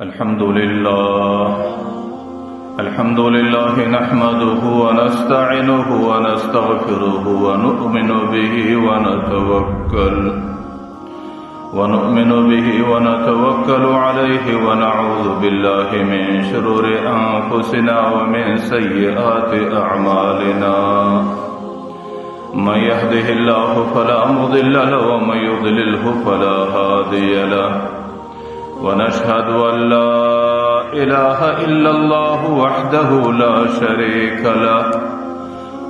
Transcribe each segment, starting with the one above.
الحمد لله، الحمد لله نحمده ونستعينه ونستغفره ونؤمن به ونتوكل عليه ونعوذ بالله من شرور أنفسنا ومن سيئات أعمالنا. من يهده الله فلا مضل له ومن يضلله فلا هادي له. ونشهد أن لا إله إلا الله وحده لا شريك له،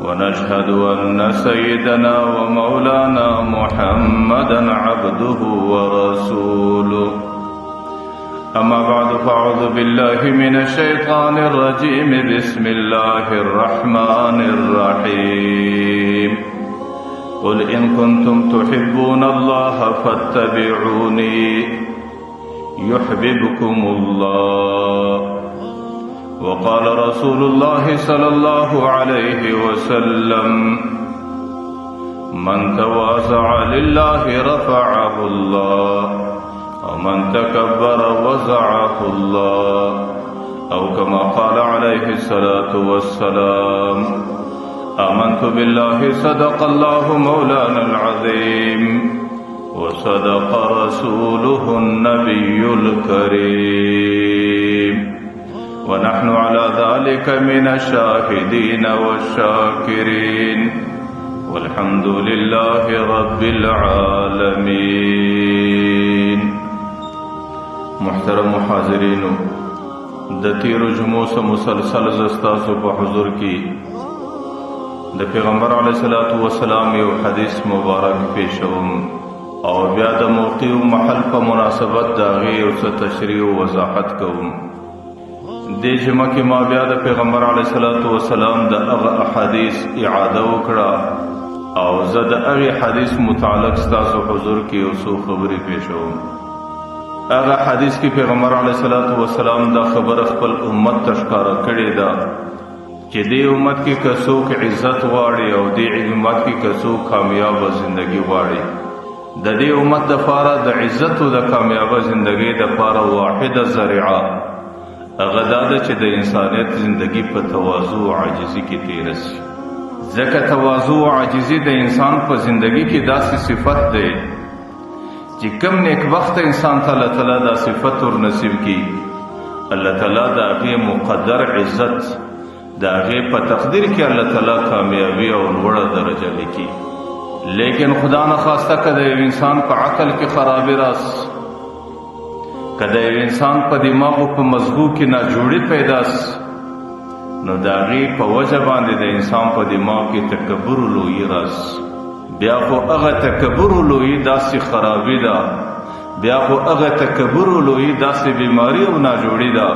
ونشهد أن سيدنا ومولانا محمدا عبده ورسوله. أما بعد، فأعوذ بالله من الشيطان الرجيم. بسم الله الرحمن الرحيم. قل إن كنتم تحبون الله فاتبعوني يحببكم الله. وقال رسول الله صلى الله عليه وسلم: من تواضع لله رفعه الله، ومن تكبر وضعه الله، أو كما قال عليه الصلاة والسلام. آمنت بالله، صدق الله مولانا العظيم وصدق رسوله النبي الكريم، ونحن على ذلك من الشاهدين والشاكرين، والحمد لله رب العالمين. محترم حاضرینو، د تیرو جمعو څخه مسلسل زه ستاسو په حضور کې د پیغمبر علیه الصلاة والسلام یو حدیث مبارک پیشوم او بیا د موقع او محل په مناسبت د هغې یو څه تشریح او وضاحت کوم. دې جمعه کې ما بیا د پیغمبر علیه الصلاة والسلام د هغه احادیث اعاده وکړه او زه د هغې حدیث متعلق ستاسو حضور کې یو څو خبرې پیشوم. هغه حدیث کې پیغمبر علیه الصلاة والسلام دا خبره خپل امت ته ښکاره کړې ده چې دې امت کې که څوک عزت غواړي او دې امت کې که څوک کامیابه زندگی غواړي، د دې امت دپاره د عزت او د کامیابه زندګۍ دپاره واحده ذریعه هغه دا ده چې د انسانیت زندگی په تواضع او عاجزي کې تېره سي. ځکه تواضع او عاجزي د انسان په زندگی کې داسې صفت دی چې کم نیکبخته انسان ته الله تعالی دا صفت ور نصیب کړي، الله تعالی د هغې مقدر عزت، د هغې په تقدیر کې الله تعالی کامیابي او لوړه درجه لیکي. لیکن خدا نخواسته که د یو انسان په عقل کې خرابي راس، که د یو انسان په دماغ او په مزغو کې ناجوړي پیدا سي، نو د هغې په وجه باندې د انسان په دماغ کې تکبر او لویي راسي. بیا خو هغه تکبر او لویي داسې خرابي ده، بیا خو هغه تکبر او لویي داسې بیماري او ناجوړي ده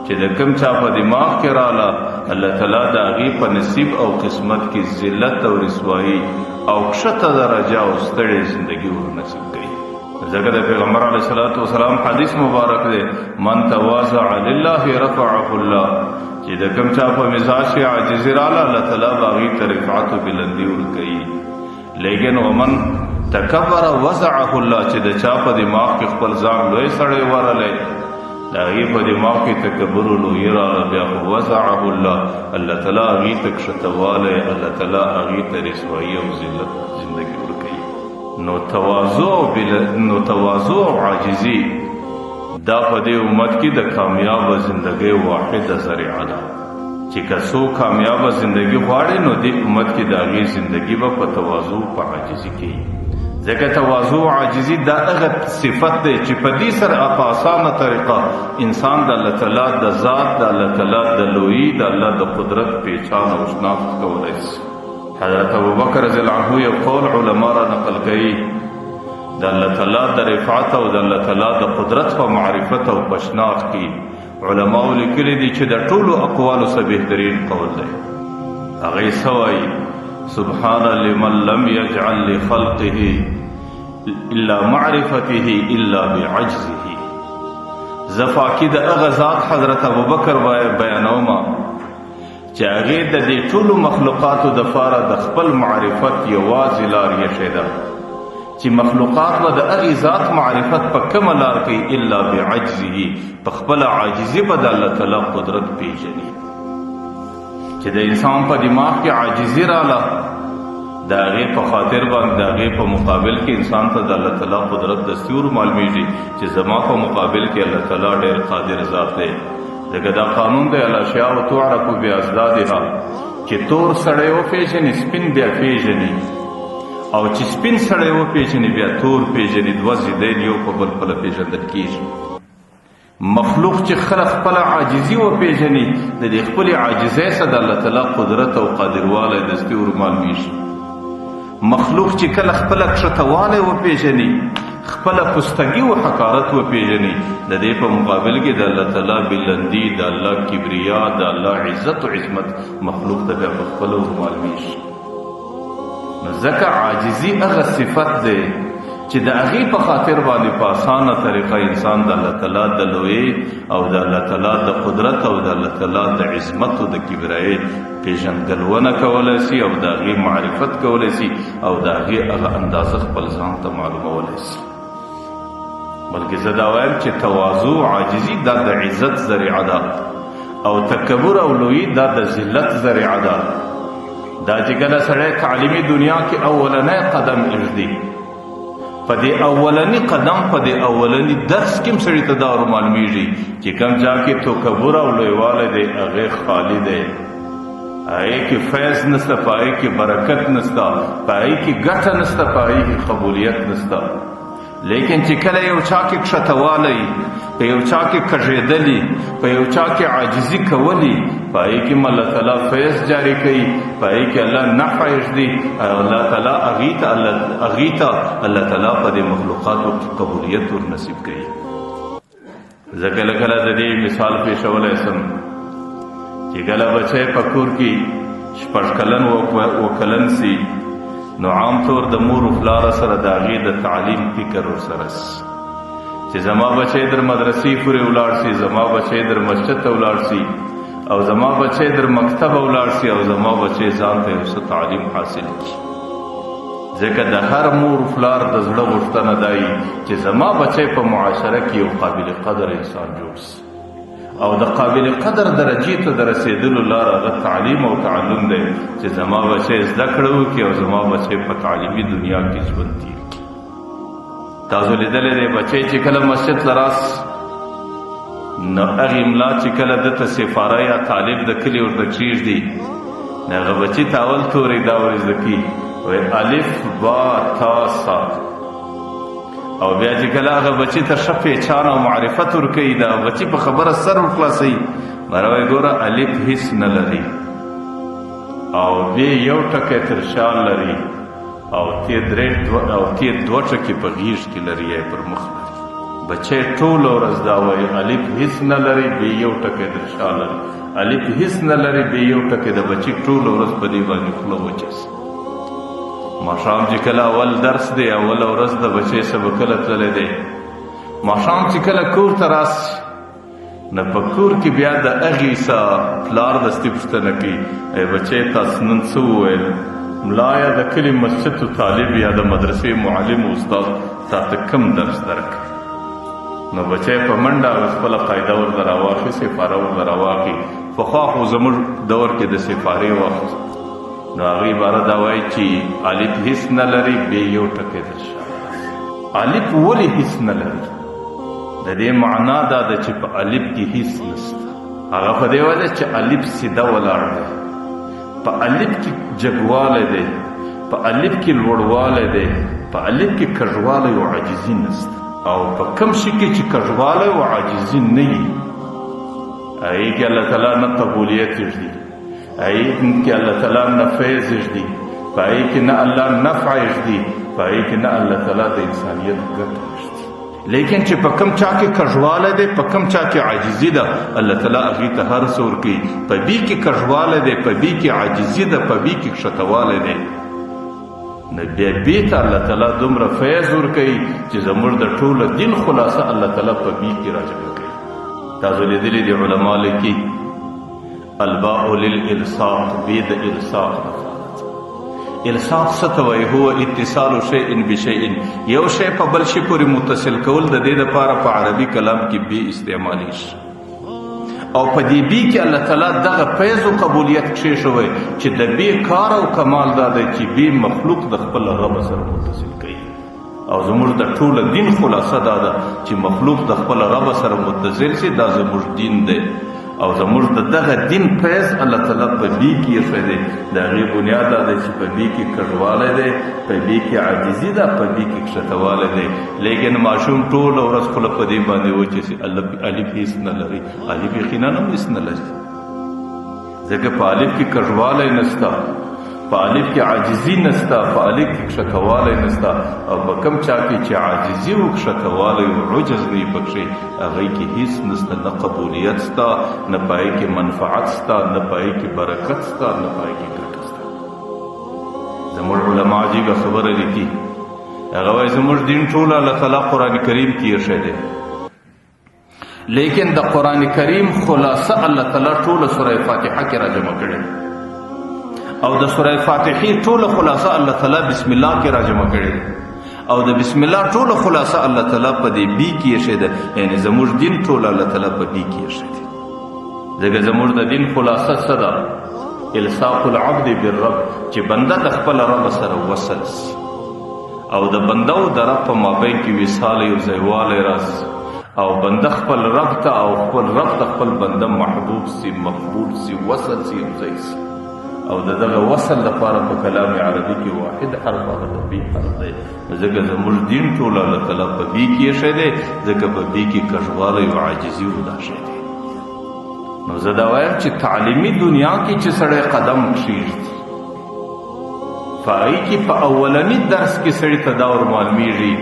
چې د کم چا په دماغ کې راله، الله تعالی د هغې په نصیب او قسمت کې ذلت او رسوایي او کښته درجه او ستړې زندګي ور نصیب کوي. ځکه د پیغمبر علیه الصلاة والسلام حدیث مبارک دی: من تواضع لله رفعه الله. چې د کم چا په مزاج کې عاجزي راله، الله تعالی به هغې ته رفعت او بلندي ورکوي. لیکن ومن تکبر وضعه الله، چې د چا په دماغ کې خپل ځان لوی سړی ورلی، د هغې په دماغ کې تکبر او لویي راله، بیا خو وضعه الله، الله تعالی هغې ته کښتهوالی، الله تعالی هغې ته رسوایي او ذلت زندګي ورکوي. نو تواضع او عاجزي دا په دې امت کې د کامیابه زندګۍ واحده ذریعه ده چې که څوک کامیابه زندګي غواړي، نو دې امت کې د هغې زندګي به په تواضع، په عاجزي کې. ځکه تواضع او عاجزي دا هغه صفت دی چې په دې سره په اسانه طریقه انسان د الله تعالی د ذات، د الله تعالی د لویي، د الله د قدرت پېچان او شناخت کولی شي. حضرت ابوبکر رضی الله عنه یو قول علما را نقل کوي د الله تعالی د رفعت او د الله تعالی د قدرت په معرفت او په شناخت کې. علماو لیکلي دي چې د ټولو اقوالو څخه بهترین قول دی. هغه یې څه وایي؟ سبحان لمن لم يجعل لخلقه الا معرفته الا بعجزه. زه پاکي د هغه ذات، حضرت ابوبکر بیانوم، چې هغې د دې ټولو مخلوقاتو دپاره د خپل معرفت یوازې لار ایښې ده. چې مخلوقات به د هغې ذات معرفت په کومه لار کوي؟ الا بعجزه، په خپله عاجزي به د الله تعالی قدرت پیژني. چې د انسان په دماغ کې عاجزي راله، د هغې په خاطر باندې د هغې په مقابل کې انسان ته د الله تعالی قدرت دستور معلومیږي چې زما په مقابل کې الله تعالی ډېر قادر ذات دی. ځکه دا قانون دی، الاشیاء تعرف باضدادها، چې تور سړی وپېژني سپین بیا پېژني، او چې سپین سړی وپېژني بیا تور پېژني. دوه ضدین یو په بل پله پېژندل کېږي. مخلوق چې خلک خپله عاجزي وپېژني، د دې خپلې عاجزۍ سره د الله تعالی قدرت او قادروالی دستي ور معلومیږي. مخلوق چې کله خپله کښتهوالی وپېژني، خپله پستګي او حقارت وپېژني، د دې په مقابل کې د الله تعالی بلندي، د الله کبریا، د الله عزت او عظمت مخلوق ته بیا په خپله ور معلومیږي. نو ځکه عاجزي هغه صفت دی چې د هغې په خاطر باندې په اسانه طریقه انسان د الله تعالی د لویې او د الله تعالی د قدرت او د الله تعالی د عظمت او د کبرایې پېژندګلونه کولی سي، او د هغې معرفت کولی سي، او د هغې هغه اندازه خپل ځان ته معلومولی سي. بلکې زه دا وایم چې تواضع عاجزي دا د عزت ذریعه ده، او تکبر او لویي دا د ذلت ذریعه ده. دا چې کله سړی تعلیمي دنیا کې اولنی قدم ږدي، په دې اولني قدم، په دې اولني درس کې هم سړي ته دا ور معلومیږي چې کوم چا کې تکبر او لویوالی دی هغې خالي دی، هغې کې فیض نشته، په هغې کې برکت نشته، په هغې کې ګټه نشته، په هغې کې قبولیت نشته. لیکن چې کله یو چا کې کښتهوالی، په یو چا کې کږېدلی، په یو چا کې عاجزي کولی، په هغې کې هم الله تعالی فیض جاري کوي، په هغې کې الله نفع ږدي، او الله تعالی هغې ته الله تعالی په دې مخلوقاتو کې قبولیت ور نصیب کوي. زه کله کله د دې مثال پیښولی سم چې کله بچی په کور کې شپږ کلن اووه کلن سي، نو عام طور د مور او پلار سره د هغې د تعلیم فکر ورسره سي چې زما بچی در مدرسې پورې ولاړ سي، زما بچی در مسجد ته ولاړ سي، او زما بچی در مکتب ولاړ سي، او زما بچی ځان ته یو څه تعلیم حاصل کړي. ځکه د هر مور پلار د زړه غوښتنه دا وي چې زما بچی په معاشره کې یو قابل قدر انسان جوړ سي، او د قابل قدر درجې ته د رسېدلو لار هغه تعلیم او تعلم دی چې زما بچی زده کړه وکړي او زما بچی په تعلیمي دنیا کې ژوند تېر کړي. تاسو لیدلی دی بچی چې کله مسجد ته راسي، نو هغې ملا چې کله ده ته سفاره یا طالب د کلي ورته کښېږدي، نو هغه بچي ته اول توری دا ور زده کړي، وایي الف با تا سا. او بیا چې کله هغه بچي ته ښه پېچان او معرفت ورکوي، د هغه بچي په خبره سر ورخلاصوي، باره وایي ګوره الف هیڅ نه لري، او بې یو ټکی تر شا لري، او تی درې دوه او تی دوه ټکي په غېږ کې لري یا پر مخ لري. بچی ټوله ورځ دا وایي الف هیڅ نه لري، بې یو ټکی تر شا لري، الف هیڅ نه لري، بې یو ټکی. د بچي ټوله ورځ په دې باندې خوله وچه سي. ماښام چې کله اول درس دی، اوله ورځ د بچی سبا کله تللی دی، ماښام چې کله کور ته راسي، نو په کور کې بیا د هغې څه پلار دستي پوښتنه کوي، ای بچی تاسو نن څه وویل؟ ملا یا د کلي مسجد طالب یا د مدرسې معلم او استاد تا ته کوم درس درکړ؟ نو بچی په منډه هغه خپله قاعده ورته راواخلي، سپاره ورته راواخلي. پخوا خو زموږ دور کې د سپارې وخت، نو هغه عبارت دا وایي چې الف هیڅ نه لري، بې یو ټکی تر شا. الف ولې هیڅ نه لري؟ د دې معنا دا ده چې په الف کې هیڅ نشته. هغه په دې وجه چې الف سیده ولاړ دی، په الف کې جګوالی دی، په الف کې لوړوالی دی، په الف کې کږوالی او عاجزي نشته. او په کوم شي کې چې کږوالی او عاجزي نه وي، هغې کې الله تعالی نه قبولیت ږدي، هغې کې الله تعالی نه فیض ږدي، په هغې کې نه الله نفع ږدي، په هغې کې نه الله تعالی د انسانیت ګټه ږدي. لیکن چې په کوم چا کې کږوالی دی، په کوم چا کې عاجزي ده، الله تعالی هغې ته هر څه ورکوي. په بی کې کږوالی دی، په بی کې عاجزي ده، په بی کې کښتهوالی دی، نو بیا بی ته الله تعالی دومره فیض ورکوي چې زموږ د ټوله دین خلاصه الله تعالی په بی کې راجمع کوي. تاسو لیدلي دي علما لیکي الباء للالصاق، بی د الصاق لپاره. الصاق څه ته وایي؟ هو اتصال شیء بشیء، یو شی په بل شي پورې متصل کول د دې لپاره په عربي کلام کې بی استعمالي شي. او په دې بی کې الله تعالی دغه فیض او قبولیت کښې شوی چې د بی کار او کمال دا دی چې بی مخلوق د خپل رب سره متصل کوي. او زموږ د ټول دین خلاصه دا ده چې مخلوق د خپل رب سره متصل سي، دا زموږ دین دی. او زموږ د دغه دین فیض الله تعالی په بی کې ایښی دی. د هغې بنیاد دا دی چې په بی کې کږوالی دی، په بی کې عاجزي ده، په بی کې کښتوالی دی. لیکن ماشوم ټوله ورځ خوله په دې باندې وچه سي الف هېڅ نه لري، الف یقینا هم هېڅ نه لري، ځکه په الف کې کږوالی نسته، په الف کې عاجزي نسته، په الف کې کښتوالی نسته. او په کم چا کې چې عاجزي او کښتوالی او عجز نه وي پکښې، هغې کې هیڅ نسته، نه قبولیت سته، نه په هغې کې منفعت سته، نه په هغې کې برکت سته، نه په هغې کې ګټه سته. زموږ علما عجیبه خبره لیکي، هغه وایي زموږ دین ټول الله تعالی قرآن کریم کې ایښی دی، لیکن د قرآن کریم خلاصه الله تعالی ټوله سوره فاتحه کې راجمع کړې، او د سوره فاتحې ټوله خلاصه الله تعالی بسم الله کې راجمع کړې، او د بسم الله ټوله خلاصه الله تعالی په دې بی کې ایښې ده. یعنی زموږ دین ټوله الله تعالی په بی کې ایښی دی، ځکه زموږ د دین خلاصه څه ده؟ الصاق العبد بالرب، چې بنده د خپل رب سره وصل سي، او د بنده او د رب په مابین کې وصال یو ځایوالی راځي، او بنده خپل رب ته او خپل رب ته خپل بنده محبوب سي، مقبول سي، وصل سي، یو ځای سي. او د دغه وصل لپاره په کلام عربي کې واحد حرف هغه د بی حرف دی، ځکه زموږ دین ټول الله تعالی په بی کې ایښی دی، ځکه په بی کې کږوالی او عاجزي او دا شی دی. نو زه دا وایم چې تعلیمي دنیا کې چې سړی قدم کښېږدي، په هغې کې په اولني درس کې سړي ته دا ور معلومیږي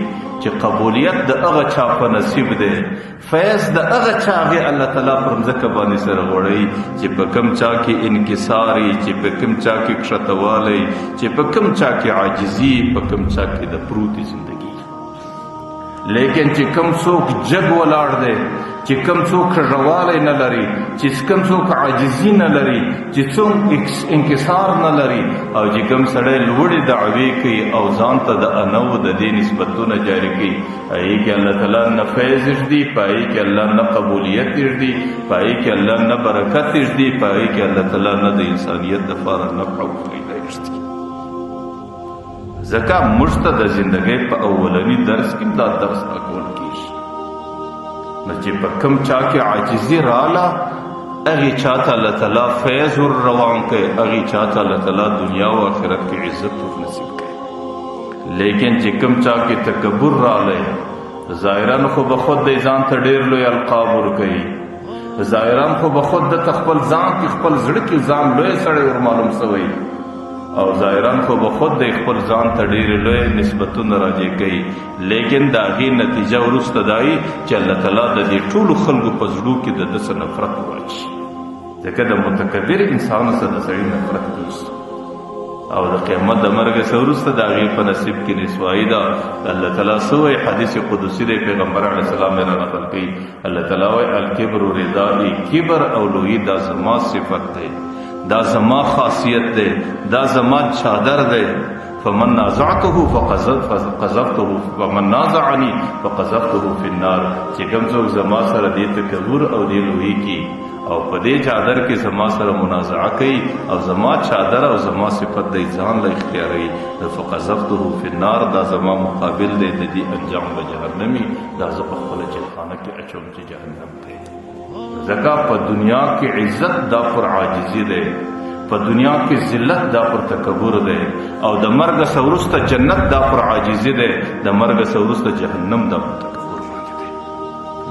چې قبولیت د هغه چا په نصیب دی، فیض د هغه چا هغې الله تعالی پر مځکه باندې سره غوړوي چې په کوم چا کې انکساري، چې په کوم چا کې کښتوالی، چې په کوم چا کې عاجزي، په کوم چا کې د پروتې زندګي. لیکن چې کوم څوک جګ ولاړ دی، چې کوم څوک کږوالی نه لري، چې کوم څوک عاجزي نه لري، چې څوک انکسار نه لري، او چې کوم سړی لوړې دعوې کوي او ځان ته د انو د دې نسبتونه جاري کوي، هغې کې الله تعالی نه فیض ږدي، په هغې کې الله نه قبولیت ږدي، په هغې کې الله نه برکت ږدي، په هغې کې الله تعالی نه د انسانیت دپاره نفع او فایده ږدي. ځکه موږ ته د زندګۍ په اولني درس کې دا درس راکول کېږي، نو چې په کوم چا کې عاجزي راله، هغې چا ته الله تعالی فیض ور روان کړي، هغې چا ته الله تعالی دنیا او آخرت کې عزت ور نصیب کړي. لیکن چې کوم چا کې تکبر رالی، ظاهرا خو به خود د ځان ته ډېر لوی القاب ورکوي، ظاهرا خو به خود د خپل ځان کې خپل زړه کې ځان لوی سړی ور معلوم سوی، او ظاهرا خو به خود د خپل ځان ته ډېر لوی نسبتونه راجع کوي، لیکن د هغې نتیجه وروسته دا وي چې الله تعالی د دې ټولو خلکو په زړو کې د ده څخه نفرت واچي، ځکه د متکبر انسان څخه د سړي نفرت کېږي. او د قیامت د مرګ څخه وروسته د هغې په نصیب کې رسوایي ده. الله تعالی څه وایي؟ حدیث قدسي دی، پیغمبر علیه السلام یې را نقل کوي. الله تعالی وایي الکبر ردائي، کبر او لویي دا زما صفت دی، دا زما خاصیت دی، دا زما چادر دی. فمن نازعته فقذفته، فمن نازعني فقذفته في النار. چې کوم څوک زما سره دې تکبر او دې لویي کې او په دې چادر کې زما سره منازعه کوي، او زما چادر او زما صفت دی ځان له اختیاروي، نو فقذفته في النار، دا زما مقابل دی، د دې انجام به جهنمي، دا زه په خپله جیلخانه کې اچوم چې جهنم دی. ځکه په دنیا کې عزت دا پر عاجزي دی، په دنیا کې ذلت دا پر تکبر دی، او د مرګ څخه وروسته جنت دا پر عاجزي دی، د مرګ څخه وروسته جهنم دا پر تکبر باندې دی.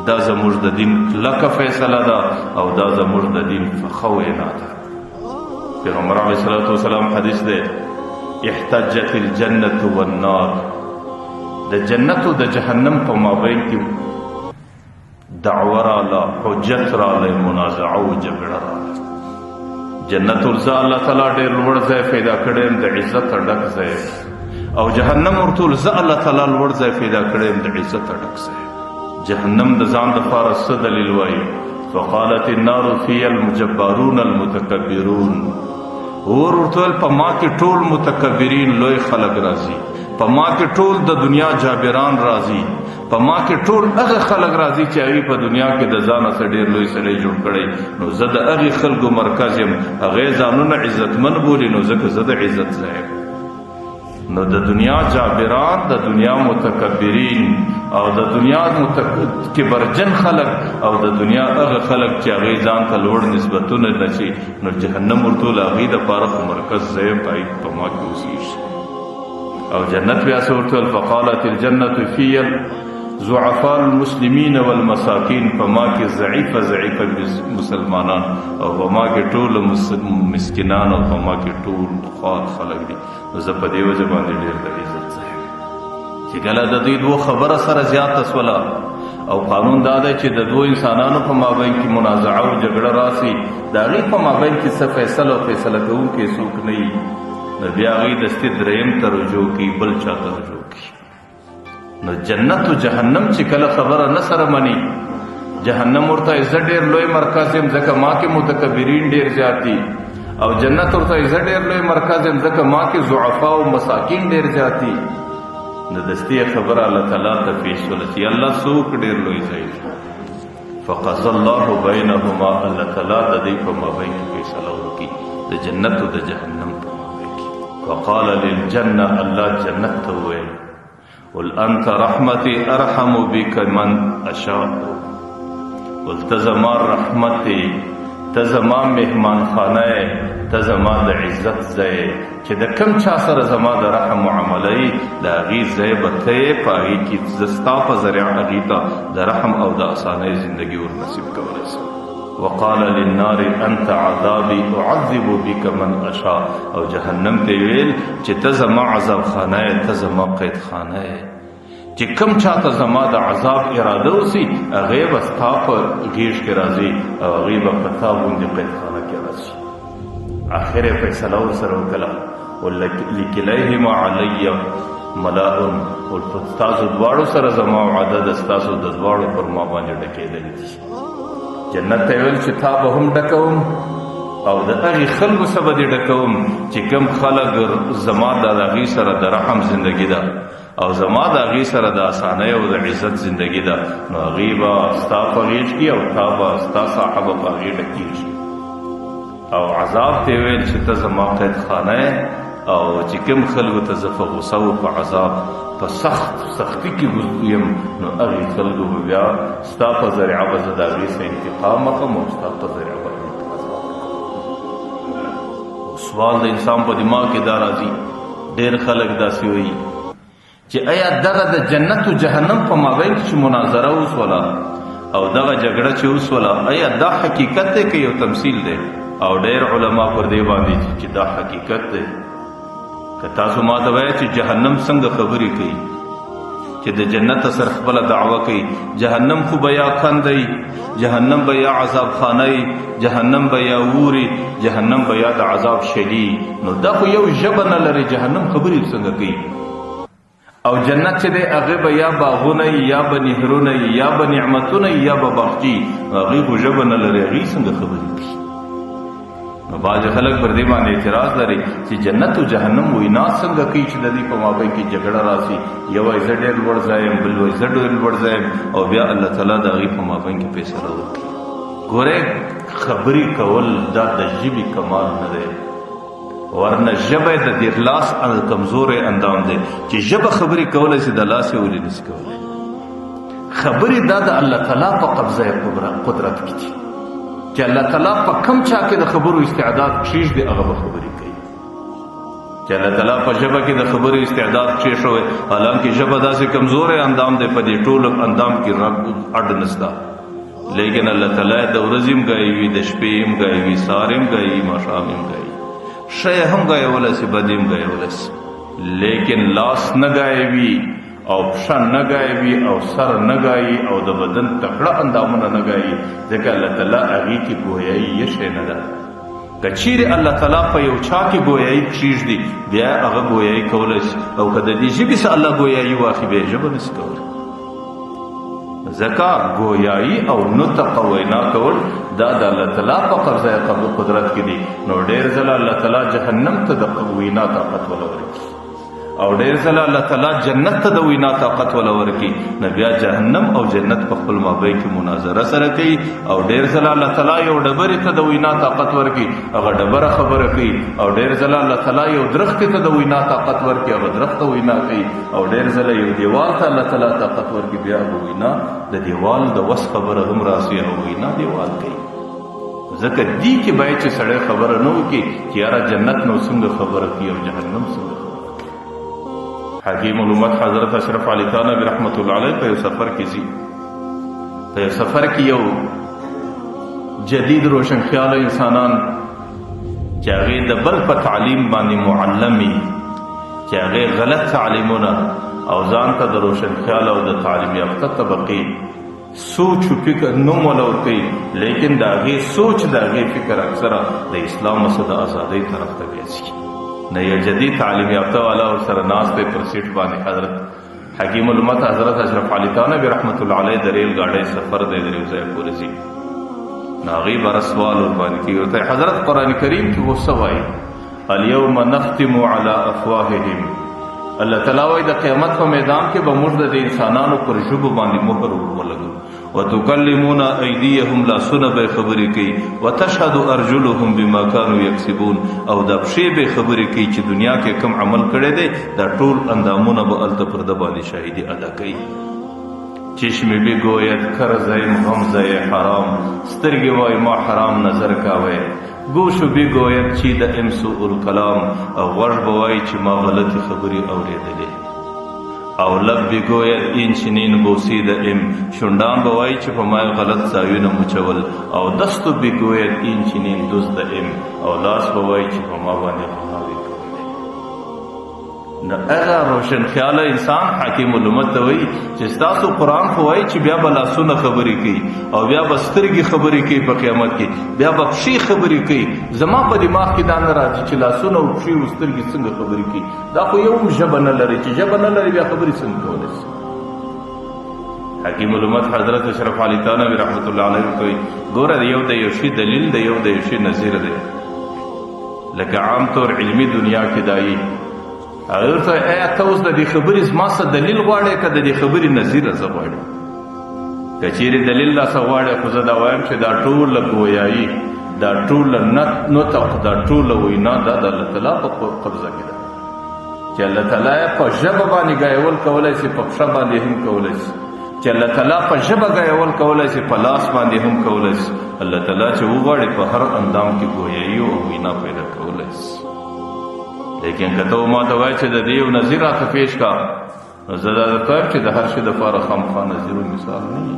دا زموږ د دین کلکه فیصله ده، او دا زموږ د دین ښه وینا ده. پیغمبر علیه الصلاة والسلام حدیث دی، احتجت الجنة والنار، د جنت او د جهنم په مابین کې دعوه راله، حجت راله، منازعه او جګړه راله. جنت ورځه الله تعالی ډېر لوړ ځای پیدا کړی، د عزت ډک ځای، او جهنم ورته ورځه الله تعالی لوړ ځای پیدا کړی، د عزت ډک ځای. جهنم د ځان دپاره څه دلیل وایي؟ فقالت النار في المجبرون المتکبرون. اور ورته ویل په ما کې ټول متکبرین لوی خلک راځي، په ما کې ټول د دنیا جابران راځي، په ما کې ټول هغه خلک راځي چې هغوی په دنیا کې د ځانه څخه ډېر لوی سړی جوړ کړی. نو زه د هغې خلکو مرکز یم، هغې ځانونه عزتمن بولي، نو ځکه زه د عزت ځای یم. نو د دنیا جابران، د دنیا متکبرین او د دنیا کبرجن خلک او د دنیا هغه خلک چې هغې ځان ته لوړ نسبتونه نشي، نو جهنم ورته له هغې دپاره خو مرکز ځای یم، په ما کې اوسېږي. او جنت بیا څه ورته ویل؟ فقالت الجنة في ضعفاء المسلمین والمساکین، په ما کې ضعیفه ضعیفه مسلمانان او په ما کې ټول مسکینان او په ما کې ټول خوار خلک دي. نو زه په دې وجه باندې ډېر د عزت ځای یم. چې کله د دوی دوو خبره سره زیاته سوله، او قانون دا دی چې د دوو انسانانو په مابین کې منازعه او جګړه راسي، د هغې په مابین کې څه فیصله او فیصله کوونکی څوک نه وي، نو بیا هغوی دستي درېیم ته رجوع کوي، بل چا ته رجوع کوي. نو جنت او جهنم چې کله خبره نه سره مني، جهنم ورته زه ډېر لوی مرکز یم ځکه ما کې متکبرین ډېر زیات دي، او جنت ورته زه ډېر لوی مرکز یم ځکه ما کې ضعفا او مساکین ډېر زیات دي. نو دستي خبره الله تعالی ته پیش شوله چې الله څوک ډېر لوی ځای دی. فقضى الله بینهما، الله تعالی د دې په مابین کې فیصله وکړي، د جنت او د جهنم په مابین کې. وقال للجنة، الله جنت ته وویل قل انت رحمتي ارحم بك من اشاء، قل ته زما رحمت یې، ته زما مهمانخانه یې، ته زما د عزت ځای یې، چې د کم چا سره زما د رحم معامله یې، د هغې ځای به ته یې، په هغې کې زه ستا په ذریعه هغې ته د رحم او د اسانۍ زندګي ور نصیب کولی شم. وقال للنار انت عذابي اعذب بك من اشاء، او جهنم ته ویل چې ته زما عذاب خانه یې، ته زما قید خانه یې، چې کم چاته زما د عذاب اراده وسي هغې به ستا په غېږ کې راځي او هغې به په تا غوندې قید خانه کې راځي. اخر یې فیصله ورسره وکړه، ولکلیهما علی ملاء، ستاسو دواړو سره زما وعده ده، ستاسو د دواړو پر ما باندې ډکېدل دي. جنت ته ویل چې تا به هم ډکوم او د هغې خلکو سره به دې ډکوم چې کوم خلک زما د هغې سره د رحم زندګي ده او زما د هغې سره د اسانۍ او د عزت زندګي ده، نو هغې به ستا په غېږ کې او تا به ستا ساحه به په هغې ډکېږي. او عذاب ته ویل چې ته زما قید خانه یې او چې کوم خلکو ته زه په غوسه او په عذاب په سخت سختي کې یم، نو هغې خلکو به بیا ستا په ذریعه به زه د هغې څخه انتقام اخلم او ستا په ذریعه به هغې ته عذاب ورکوم. سوال د انسان په دماغ کې دا راځي، ډېر خلک داسې وایي چې ایا دغه د جنت او جهنم په مابین کې چې مناظره وسوله او دغه جګړه چې وسوله، ایا دا حقیقت دی که یو تمثیل دی؟ او ډېر علما پر دې باندې چې دا حقیقت دی. که تاسو ما ته وایئ چې جهنم څنګه خبرې کوي چې د جنت سره خپله دعوه کوي، جهنم خو به یا کندی، جهنم به یا عذاب خانه، جهنم به یا ووري، جهنم به یا د عذاب شلی، نو دا خو یو ژبه نه لري، جهنم خبرې څنګه کوي؟ او جنت چې دی هغه به یا باغونه یا به نهرونه یا به نعمتونه یا به باغچې، هغې خو ژبه نه لري، هغې څنګه خبرې کوي؟ نو بعضې خلک پر دې باندې اعتراض لري چې جنت او جهنم وینا څنګه کوي چې د دې په مابین کې جګړه راسي، یو وایي زه ډېر لوړ ځای یم، بل وایي زه ډېر لوړ ځای یم، او بیا الله تعالی د هغې په مابین کې فیصله وکړي. ګورئ خبرې کول دا د ژبې کمال نه دی، ورنه ژبه د دې لاس کمزوری اندام دی چې ژبه خبرې کولی شي، د لاس یې ولې نشي کولی؟ خبرې دا د الله تعالی په قبضه قدرت کې دي چې الله تعالی په کم چا کې د خبرو استعداد کښېږدي هغه به خبرې کوي. چې الله تعالی په ژبه کې د خبرو استعداد کښېښوی، حالانکه ژبه داسې کمزوری اندام دی، په دې ټولو اندام کې رب اډ نشته، لیکن الله تعالی د ورځې هم ګایوي، د شپې هم ګایوي، سهار هم ګایوي، ماښام هم ګایوي، ښه یې هم ګایولی شي، بد یې هم ګایولی شي، لیکن لاس نه ګایوي او پښه نه ګایوي او سر نه ګایي او د بدن تکړه اندامونه نه ګایي، ځکه الله تعالی هغې کې ګویایي یې نه ده. که چیرې الله تعالی په یو چا کې ګویایي کښېږدي، بیا هغه ګویایي کولی شي، او که د دې ژبې څخه الله ګویایي واخلي، بیا یې ژبه نشي کولی. ځکه ګویایي او نطق وینا کول دا د الله تعالی په قبضه قدرت کې دي. نو ډېر ځله الله تعالی جهنم ته د وینا طاقت ولا ورکړي او ډېر ځله الله تعالی جنت ته د وینا طاقت ولا ورکړي. نو بیا جهنم او جنت په خپل مابین کې مناظره سره کوي. او ډېر ځله الله تعالی یو ډبرې ته د وینا طاقت ورکړي، هغه ډبره خبره کوي. او ډېر ځله الله تعالی یو درخت ته د وینا طاقت ورکړي، هغه درخت وینا کوي. او ډېر ځله یو دیوال ته الله تعالی طاقت ورکړي، بیا هغه وینا د دیوال د وس خبره هم راسي او وینا دیوال کوي. ځکه دې کې باید چې سړی خبره نه وکړي چې یاره جنت نو څنګه خبره کوي او جهنم څنګه خبره کوي. حکیم الامت حضرت اشرف علي تھانوي رحمت الله علیه په یو سفر کې ځي. په یو سفر کې یو جدید روشن خیال انسانان چې هغې د بل په تعلیم باندې معلم وي، چې هغې غلط تعلیمونه او ځان ته د روشن خیال او د تعلیم یافته طبقې سوچ او فکر نوم ولا ورکوي، لیکن د هغې سوچ د هغې فکر اکثره د اسلام څخه د ازادۍ طرف ته بیا ځي. نه یو جدید تعلیم یافته والا ورسره ناست دی پر سیټ باندې. حضرت حکیم الامت حضرت اشرف علي تھانوي رحمت الله علیه د ریل ګاډۍ سفر دی، د یو ځای پورې ځي. نو هغې باره سوال ورباندې کوي، ورته حضرت قرآن کریم کې خو څه وایي؟ اليوم نختم على افواههم. الله تعالی وایي د قیامت په میدان کې به موږ د انسانانو پر ژبو باندې مهر ولګو، وتکلمون ایدیهم، لاسونه به خبرې کوي، وتشهد ارجلهم بما كانوا یکسبون، او د پښې به خبرې کوي چې دنیا کې کوم عمل کړی دی، دا ټول اندامونه به هلته پر ده باندې شاهدي ادا کوي. چشم بگوید کرزیم غمزه حرام، سترګې وایي ما حرام نظر کاوه. ګوشو بگوید چې د امسو الکلام، او غوږ به وایي چې ما غلطې خبرې اورېدلې. او لب بگوید این چنین بوسید ام، شونډان به وایي چې په ما یې غلط ځایونه مچول. او دستو بگوید این چنین دزد ام، او لاس به وایي چې په ما باندې غلاوې کولې. نو هغه روشن خیاله انسان حاکم الامت ته وایي چې ستاسو قرآن خو وایي چې بیا به لاسونه خبرې کوي او بیا به سترګې خبرې کوي په قیامت کې، بیا به پښې خبرې کوي. زما په دماغ کې دا نه راځي چې لاسونه او پښې او سترګې څنګه خبرې کوي. دا خو یو هم ژبه نه لري، چې ژبه نه لري بیا خبرې څنګه کولی شي؟ حکیم الامت حضرت اشرف علي تھانوي رحمت الله علیه ورته وایي ګوره یو د یو شي دلیل دی، یو د یو شي نظیر دی. لکه عام طور علمي دنیا کې دایي هغه ورته وایي ایا ته اوس د دې خبرې زما څه دلیل غواړې که د دې خبرې نظیر زه غواړم؟ که چیرې دلیل راسه غواړې خو زه دا وایم چې دا ټوله ګویایي، دا ټوله نطق، دا ټوله وینا دا د الله تعالی په قبضه کې ده، چې الله تعالی په ژبه باندې ګایول کولی شي، په پښه باندې هم کولی شي، چې الله تعالی په ژبه ګایول کولی شي، په لاس باندې هم کولی شي. الله تعالی چې وغواړي په هر اندام کې ګویایي او وینا پیدا کولی شي. لیکن که ته ما ته وایې چې د دې یو نظیر راته پیش کا، نو زه دا درته وایم چې د هر شي دپاره خامخا نظیر او مثال نه وي.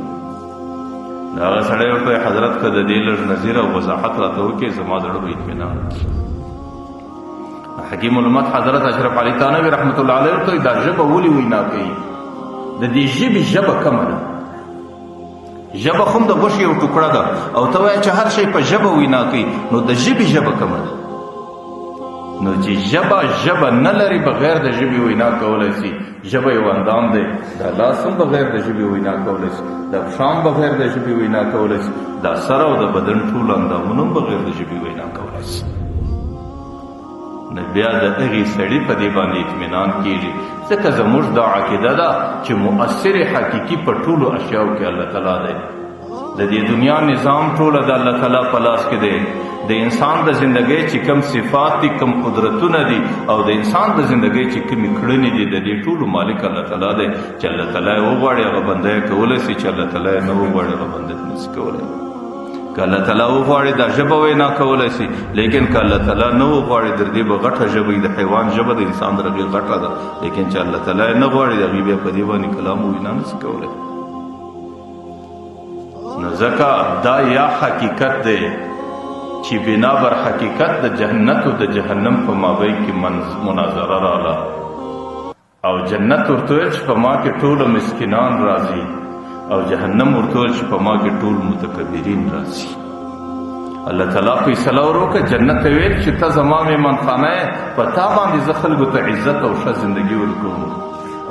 نو هغه سړی ورته وایي حضرت که د دې لږ نظیر او وضاحت راته وکړې زما زړه به اطمینان وکړي. حکیم الامت حضرت اشرف علي تھانوي رحمت الله علیه ورته وایي دا ژبه ولې وینا کوي؟ د دې ژبې ژبه کمه ده، ژبه خو هم د غوښې یو ټوکړه ده، او ته وایې چې هر شی په ژبه وینا کوي، نو د ژبې ژبه کمه ده. نو چې ژبه ژبه نه لري بغیر د ژبې وینا کولی شي، ژبه یو اندام دی، دا لاس هم بغیر د ژبې وینا کولی شي، دا پښه هم بغیر د ژبې وینا کولی شي، دا سر او د بدن ټول اندامونه هم بغیر د ژبې وینا کولی شي. نو بیا د هغې سړي په دې باندې اطمینان کیږي، ځکه زموږ دا عقیده ده چې مؤثر حقیقي په ټولو اشیاو کې الله تعالی دی. د دې دنیا نظام ټوله د الله تعالی په لاس کې دی. د انسان د زندګۍ چې کم صفات دي، کم قدرتونه دي، او د انسان د زندګۍ چې کومې کړنې دي، د دې ټولو مالک الله تعالی دی. چې الله تعالی یې وغواړي هغه بنده یې کولی شي، چې الله تعالی یې نه وغواړي هغه بنده یې نشي کولی. که الله تعالی وغواړي دا ژبه وینا کولی شي، لیکن که الله تعالی نه وغواړي در دې به غټه ژبه وي. د حیوان ژبه د انسان در هغې غټه ده، لیکن چې الله تعالی یې نه غواړي د هغې بیا په دې باندې کلام وینا نه شي کولی. نو ځکه دا یا حقیقت دی چې بنا بر حقیقت د جنت او د جهنم په مابین کې مناظره راله، او جنت ورته ویل چې په ما کې ټول مسکینان راځي، او جهنم ورته ویل چې په ما کې ټول متکبرین راځي. الله تعالی فیصله وروکړه، جنت ته ویل چې ته زما میمانخانه یې، په تا باندې زه خلکو ته عزت او ښه زندګي ورکوم،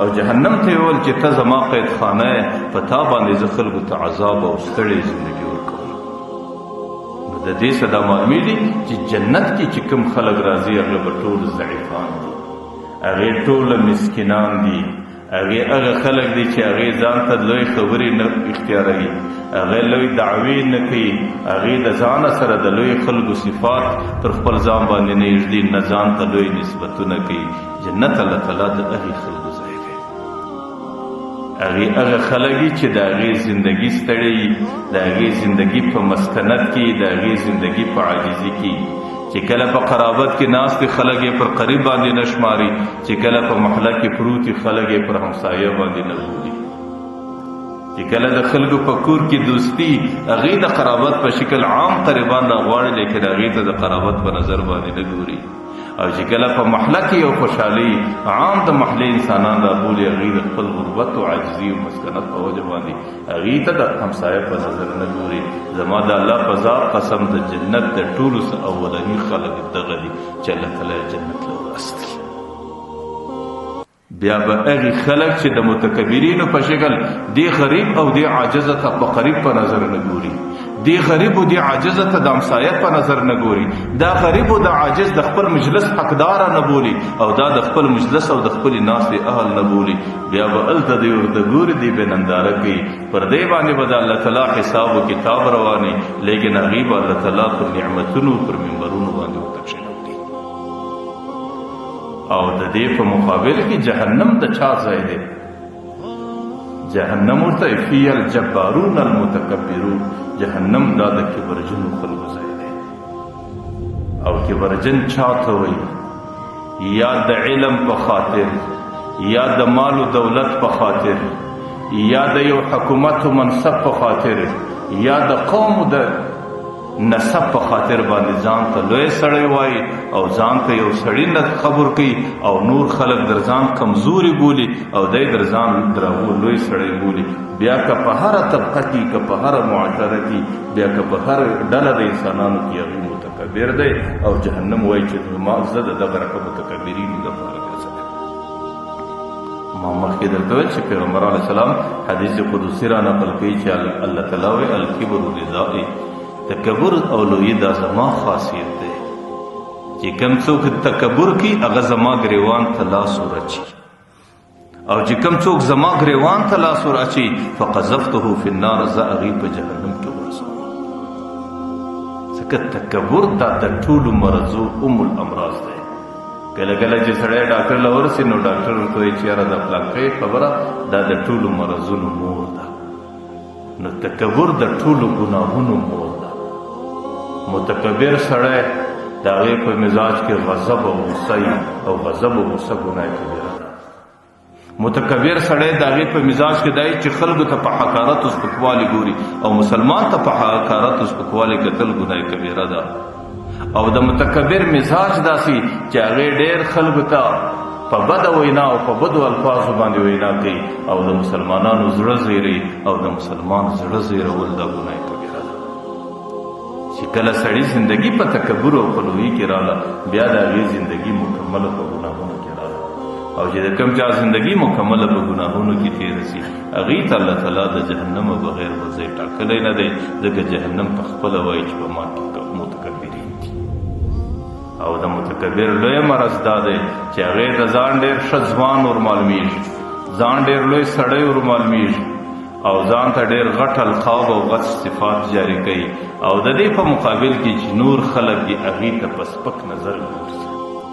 او جهنم ته یې وویل چې ته زما قیدخانه یې، په تا باندې زه خلکو ته عذاب او ستړې زندګي ورکوم. نو د دې څه دا معلومېږي چې جنت کې چې کوم خلک راځي هغه به ټول ضعیفان دي، هغې ټول مسکینان دي، هغې هغه خلک دي چې هغې ځان ته لوی خبرې نه اختیاروي، هغې لوی دعوې نه کوي، هغې د ځانه سره د لوی خلکو صفات پر خپل ځان باندې نه ږدي، نه ځان ته لوی نسبتونه کوي. جنت الله تعالی د هغې خلکو ځای دی. هغې هغه خلک دي چې د هغې زندګي ستړې، د هغې زندګي په مسکنت کې، د هغې زندګي په عاجزي کې، چې کله په قرابت کې ناست دي خلک یې پر قریب باندې نه شماري، چې کله په محله کې پروت دي خلک یې پر همسایه باندې نه بولي، چې کله د خلکو په کور کې دوستي هغې د قرابت په شکل عام قریبان راغواړي، لیکن هغې ته د قرابت په نظر باندې نه ګوري. او چې کله په محله کې یو خوشحالي عام د محلې انسانان رابولي، هغوی د خپل غربت او عاجزي او مسکنت په وجه باندې هغوی ته د همسایه په نظر نه ګوري. زما د الله په ذات قسم، د جنت د ټولو څخه اولني خلک دغه دي چې الله تعالی جنت له ورستي. بیا به هغه خلک چې د متکبرینو په شکل دی غریب او دی عاجز ته په قریب په نظر نه ګوري، دی غریب او دی عاجز ته د همسایه په نظر نه ګوري، دا غریب او د عاجز د خپل مجلس حقدار نه بولي او دا د خپل مجلس او د خپل ناستې اهل نه بولي، بیا به هلته دی ورته ګوري، دی به ننداره کوي، پر دې باندې به د الله تعالی حساب او کتاب رواني، لیکن هغوی به الله تعالی پر نعمتونو پر منبرونو باندې ورته کښېنولي. او د دې په مقابل کې جهنم د چا ځای دی؟ جهنم ورته فی الجبارون المتکبرون، جهنم دا د کبرجنو خلکو ځای دی. او کبرجن چا ته وایي؟ یا د علم په خاطر، یا د مال و دولت په خاطر، یا د یو حکومت و منصب په خاطر، یا د قوم د نسب په خاطر باندې ځان ته لوی سړی وایي او ځان ته یو سړی نه خبر کوي او نور خلک در ځان کمزوري بولي او دی در ځان درغو لوی سړی بولي. بیا که په هره طبقه کې، که په هره معاشره کې، بیا که په هر ډله د انسانانو کې هغوی متکبر دی او جهنم وایي چې ما زه د دغه رقم متکبرینو لپاره ګرځم. ما مخکې درته ویل چې پیغمبر علیه السلام حدیث قدسي را نقل کوي چې الله تعالی وایي الکبر رضائي، تکبر او لویي دا زما خاصیت دی، چې کوم څوک تکبر کوي هغه زما ګریوان ته لاس ورچي، او چې کوم څوک زما ګریوان ته لاس ور اچي فقذفته فی النار، زه هغې په جهنم کې ورسوم. ځکه تکبر دا د ټولو مرضو ام الامراض دی. کله کله چې سړی ډاکټر له ورسي نو ډاکټر ورته وایي چې یاره دا پلانکی خبره دا د ټولو مرضونو مور ده. نو تکبر د ټولو ګناهونو مور ده. متکبر سړی د هغې په مزاج کې غضب او غصه وي، او غضب او غصه ګناه کبیره ده. متکبر سړی د هغې په مزاج کې دی چې خلکو ته په حقارت او سپکوالي ګوري، او مسلمان ته په حقارت او سپکوالي کتل ګناه کبیره ده. او د متکبر مزاج داسې چې هغې ډېر خلکو ته په بده وینا او په بدو الفاظو باندې وینا کوي او د مسلمانانو زړه زیروي، او د مسلمان زړه زیرول دا ګناه کبیره ده. چې کله سړي زندگی په تکبر او په لویي کې راله، بیا د هغې زندگی مکمله په ګناهونو کې راله، او چې د کوم چا زندگی مکمله په ګناهونو کې تېره سي، هغې ته الله تعالی د جهنم بغیر بل ځای ټاکلی نه دی، ځکه جهنم په خپله وایي چې په ما کې متکبرین دي. او د متکبر لوی مرض دا دی چې هغې ته ځان ډېر ښه ځوان ور معلومېږي، ځان ډېر لوی سړی ور معلومېږي، او ځان ته ډېر غټ القاب او غټ صفات جاري کوي، او د دې په مقابل کې چې نور خلک دي هغې ته په سپک نظر ګوري.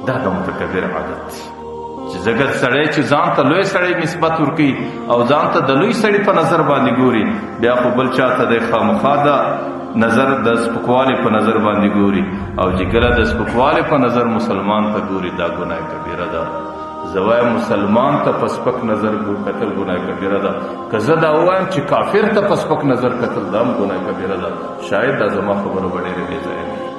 دا د متکبر عادت دی چې ځکه سړی چې ځان ته لوی سړی نسبت ورکوي او ځان ته د لوی سړي په نظر باندې ګوري، بیا خو بل چا ته دی خامخا د نظر د سپکوالي په نظر باندې ګوري، او چې کله د سپکوالي په نظر مسلمان ته ګوري دا ګناه کبیره ده. زه وایم مسلمان ته په سپک نظر کتل ګناه کبیره ده. که زه دا ووایم چې کافر ته په سپک نظر کتل دا هم ګناه کبیره ده، شاید دا زما خبره به ډېره بې ځایه نه وي.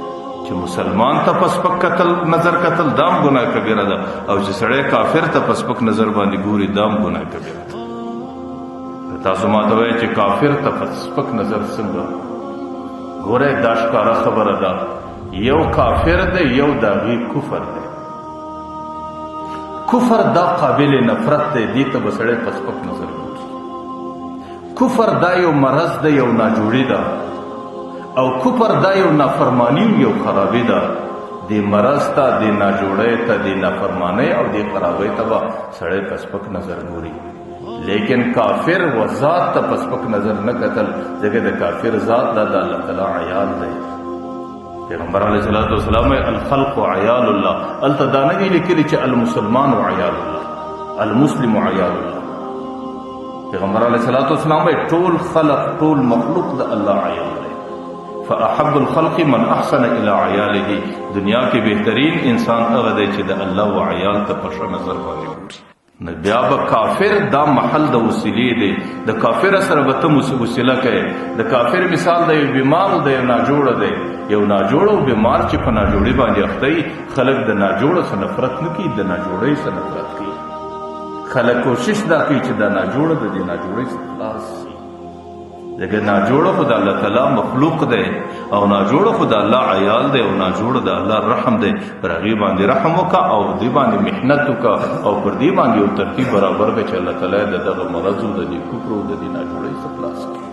چې مسلمان ته په سپک کتل نظر کتل دا هم ګناه کبیره ده، او چې سړی کافر ته په سپک نظر باندې ګوري دا هم ګناه کبیره ده. تاسو ما ته وایئ چې کافر ته په سپک نظر څنګه ګورئ؟ دا ښکاره خبره ده، یو کافر دی، یو د هغې کفر دی. کفر دا قابل نفرت دی، دې ته به سړی په سپک نظر ګوري. کفر دا یو مرض دی، یو ناجوړي ده، او کفر دا یو نافرمانی او یو خرابي ده. دې مرض ته، دې ناجوړۍ ته، دې نافرمانۍ او دې خرابۍ ته به سړی په سپک نظر ګوري، لیکن کافر و ذات ته په سپک نظر نه کتل، ځکه د کافر ذات دا د الله تعالی عیال دی. پیغمبر علیه الصلاة والسلام الخلق عیال الله، هلته دا نه دي لیکلي چې المسلمان عیال الله، المسلم عیال الله. پیغمبر علیه الصلاة والسلام ټول خلق، ټول مخلوق د الله عیال دی. فاحب الخلق من احسن الى عیاله، دنیا کې بهترین انسان هغه دی چې د الله و عیال ته په ښه نظر باندې ګوري. نو بیا به کافر دا محل د وسیلې دی، د کافر سره به ته وسیله کوې. د کافر مثال د یو بیمار او د یو ناجوړ دی. یو ناجوړ او بیمار چې په ناجوړي باندې اخته وي، خلک د ناجوړ څخه نفرت نه کوي، د ناجوړۍ څخه نفرت کوي. خلک کوشش دا کوي چې دا ناجوړ د دې ناجوړۍ څخه خلاص شي، ځکه ناجوړ خو د الله تعالی مخلوق دی، او ناجوړ خو د الله عیال دی، او ناجوړ د الله رحم دی. پر هغې باندې رحم وکړه او دې باندې محنت وکړه او پر دې باندې یو ترتیب برابر کړه چې الله تعالی د دغه مرض او د دې کفر او د دې ناجوړۍ څخه خلاص کړي.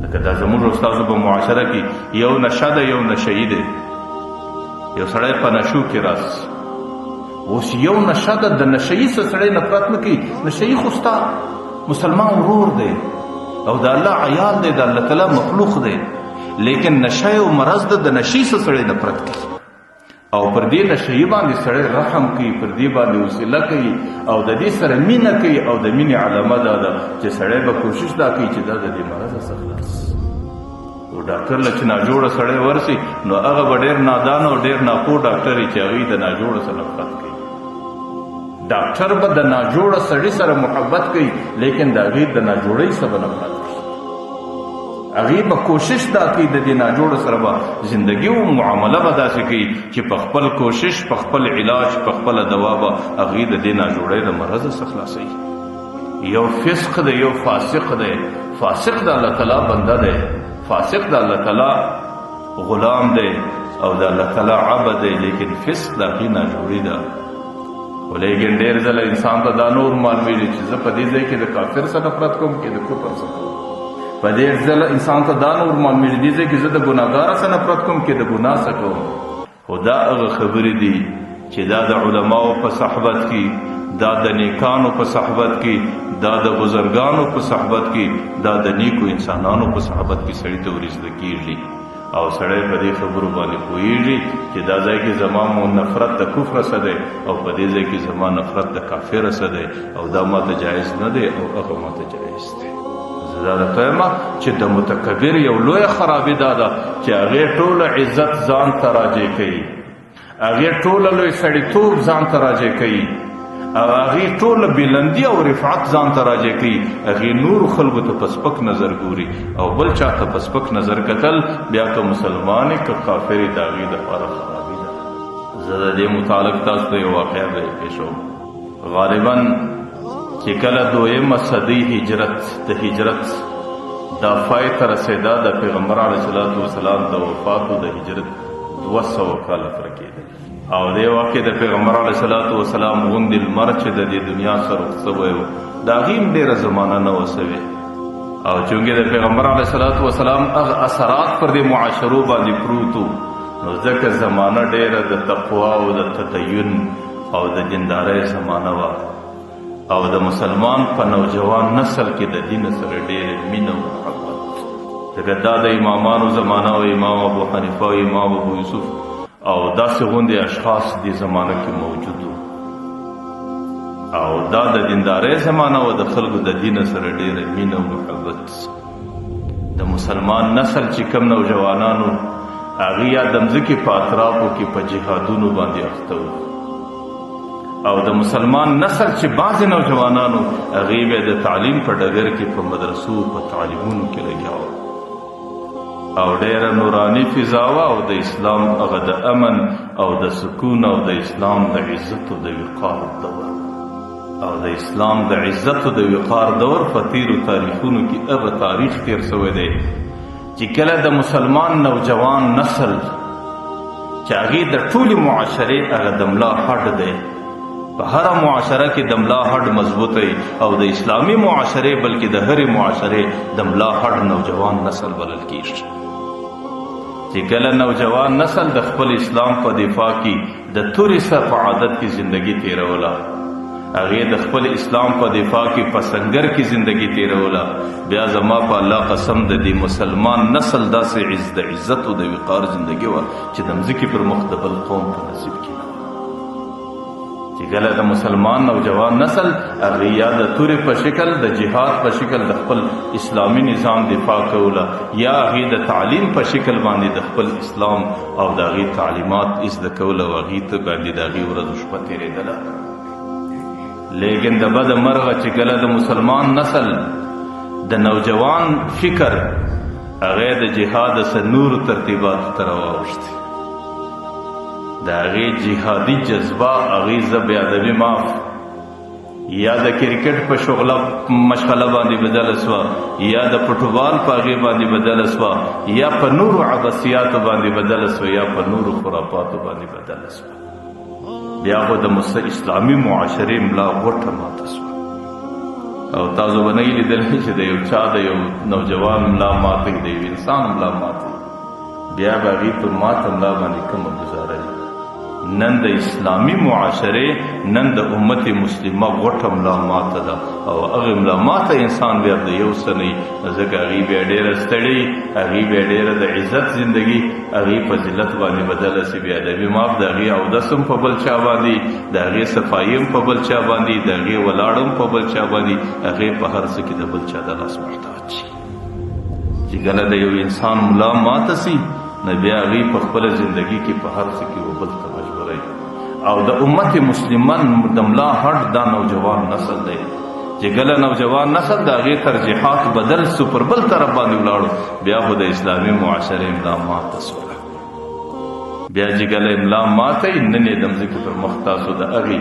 لکه دا زموږ استادو په معاشره کې یو نشه ده، یو نشه یي دی. یو سړی په نشو کې راسي، اوس یو نشه ده، د نشه یي څخه سړی نفرت نه کوي. نشه یي خو ستا مسلمان ورور دی او د الله عیال دی، د الله تعالی مخلوق دی، لیکن نشه او مرض ده، د نشې څخه سړی نفرت کوي او پر دې نشه یي باندې سړی رحم کوي، پر دې باندې وسیله کوي او د دې سره مینه کوي. او د مینې علامه دا ده چې سړی به کوشش دا کوي چې دا د دې مرض څخه خلاص. او ډاکټر له چې ناجوړه سړی ورسي، نو هغه به ډېر نادان او ډېر ناپوه ډاکټر وي چې هغوی د ناجوړه سره نفرت کوي. ډاکټر به د ناجوړه سړي سره محبت کوي، لیکن د هغې د ناجوړۍ سره به نفرت کوي. هغې به کوشش دا کوي د دې ناجوړه سره به زندګي او معامله به داسې کوي چې په خپل کوشش، په خپل علاج، په خپله دوا به هغې د دې ناجوړۍ د مرض څخه خلاصوي. یو فسق دی، یو فاسق دی. فاسق د الله تعالی بنده دی، فاسق د الله تعالی غلام دی او د الله تعالی عبد دی، لیکن فسق د هغې ناجوړي ده. خو لیکن ډېر ځله انسان ته دا نور معلومېږي چې زه په دې ځای کې د کافر څخه نفرت کوم کې د کفر څخه کوم. په دې ځله انسان ته دا نور معلومېږي دې ځای کې زه د ګناهګار څخه نفرت کوم کې د ګناه څخه کوم. خو دا هغه خبرې دي چې دا د علماو په صحبت کې، دا د نیکانو په صحبت کې، دا د بزرګانو په صحبت کې، دا د نیکو انسانانو په صحبت کې سړي ته ورزده کېږي او سړی په دې خبرو باندې پوهېږي چې دا ځای کې زما مو نفرت د کفر څخه دی او په دې ځای کې زما نفرت د کافر څخه دی او دا ماته جایز نه دی او هغه ماته جایز دی. زه دا درته وایم چې د متکبر یو لویه خرابي دا ده چې هغې ټوله عزت ځان ته راجع کوي، هغې ټوله لوی سړیتوب ځان ته راجع کوي او هغې ټوله بلندي او رفعت ځان ته راجع کوي. هغې نورو خلکو ته په سپک نظر ګوري او بل چا ته په سپک نظر کتل بیا که مسلمان که کافر د هغې دپاره خرابي ده. زه د دې متعلق تاسو ته یو واقعه به پېښوم. غالبا چې کله دویمه صدۍ هجرت د هجرت دا پای ته رسېده، د پیغمبر علیه الصلاة والسلام د وفات او د هجرت 200 کاله پوره کېدل، او دې وخت کې د پیغمبر علیه الصلاة والسلام غوندې لمر چې د دې دنیا سره رخ سوی و، د هغې هم ډېره زمانه نه وه سوې. او چونکې د پیغمبر علیه الصلاة والسلام هغه اثرات پر دې معاشرو باندې پروت و، نو ځکه زمانه ډېره د تقوا او د تدین او د دیندارۍ زمانه وه، او د مسلمان په نوجوان نسل کې د دین سره ډېره مینه او محبت، ځکه دا د امامانو زمانه او امام ابو حنیفه او امام ابو یوسف او داسې غوندې اشخاص دې زمانه کې موجود وو، او دا د دیندارۍ زمانه وه، د خلکو د دین سره ډېره مینه او محبت. د مسلمان نسل چې کوم نوجوانانو هغې یا د مځکې په اطرافو کې په جهادونو باندې اخته وو، او د مسلمان نسل چې بعضې نوجوانانو هغې بیا د تعلیم په ډګر کې په مدرسو په تعلیمونو کې لګیا وو، او ډېره نوراني فضا وه، او د اسلام هغه د امن او د سکون او د اسلام د عزت او د وقار دور، او د اسلام د عزت او د وقار دور په تیرو تاریخونو کې هغه تاریخ تیر سوی دی چې کله د مسلمان نوجوان نسل چې هغې د ټولې معاشرې هغه د ملا هډ دی، په هره معاشره کې د ملا هډ مضبوط وي او د اسلامي معاشرې، بلکې د هرې معاشرې د ملا هډ نوجوان نسل بلل کیږي. چې کله نوجوان نسل د خپل اسلام په دفاع کې د تورې سره په عادت کې زندگی تیروله، هغې د خپل اسلام په دفاع کې په سنګر کې زندگی تیروله، بیا زما په الله قسم د دې مسلمان نسل داسې د عزت او د وقار زندگی وه چې د مځکې پر مخ د بل قوم په نصیب کې نه وه. چې کله د مسلمان نوجوان نسل هغه یا د تورې په شکل، د جهاد په شکل د خپل اسلامي نظام دفاع کوله، یا هغې د تعلیم په شکل باندې د خپل اسلام او د هغې تعلیمات زده کوله او هغې ته باندې د هغې ورځ شپه تېرېدله. لیکن د بده مرغه چې کله د مسلمان نسل د نوجوان فکر هغه د جهاد سره نورو ترتیباتو ته راواوښتي، د هغې جهادي جذبه هغې زه بې ادبي معاف یا د کرکټ په شغله مشغله باندې بدله سوه، یا د فوټبال په هغې باندې بدله سوه، یا په نورو عبثیاتو باندې بدله سوه، یا په نورو خرافاتو باندې بدله سوه. بیا خو د اسلامي معاشرې ملا غوټه ماته سوه. او تاسو به نه لیدلی چې د یو چا د یو نوجوان ملا ماته، د یو انسان ملا ماته، بیا به هغې په ماته ملا باندې کومه ګزاره وي. نن د اسلامي معاشرې، نن د امت مسلمه غوټه ملا ماته ده، او هغه ملا ماته انسان بیا د یو څه نه وي، ځکه هغې بیا ډېره ستړې، هغې بیا ډېره د عزت زندګي هغې په ذلت باندې بدله سي. بیا ادبي معاف، د هغې اودس هم په بل چا باندې، د هغې صفایي هم په بل چا باندې، د هغې ولاړ هم په بل چا باندې، هغې په هر څه کې د بل چا د لاس محتاج شي. چې کله د یو انسان ملا ماته سي، نو بیا هغوی په خپله زندګي کې په هر څه کې و بل ته مجبوروي. او د امت مسلمان د ملا هډ دا نوجوان نسل دی. چې کله نوجوان نسل د هغې ترجیحات بدل سو، پر بل طرف باندې ولاړو، بیا خو د اسلامي معاشرې ملا ماته سوله. بیا چې کله ملا ماته یې، نن یې د مځکې پر مخ تاسو د هغې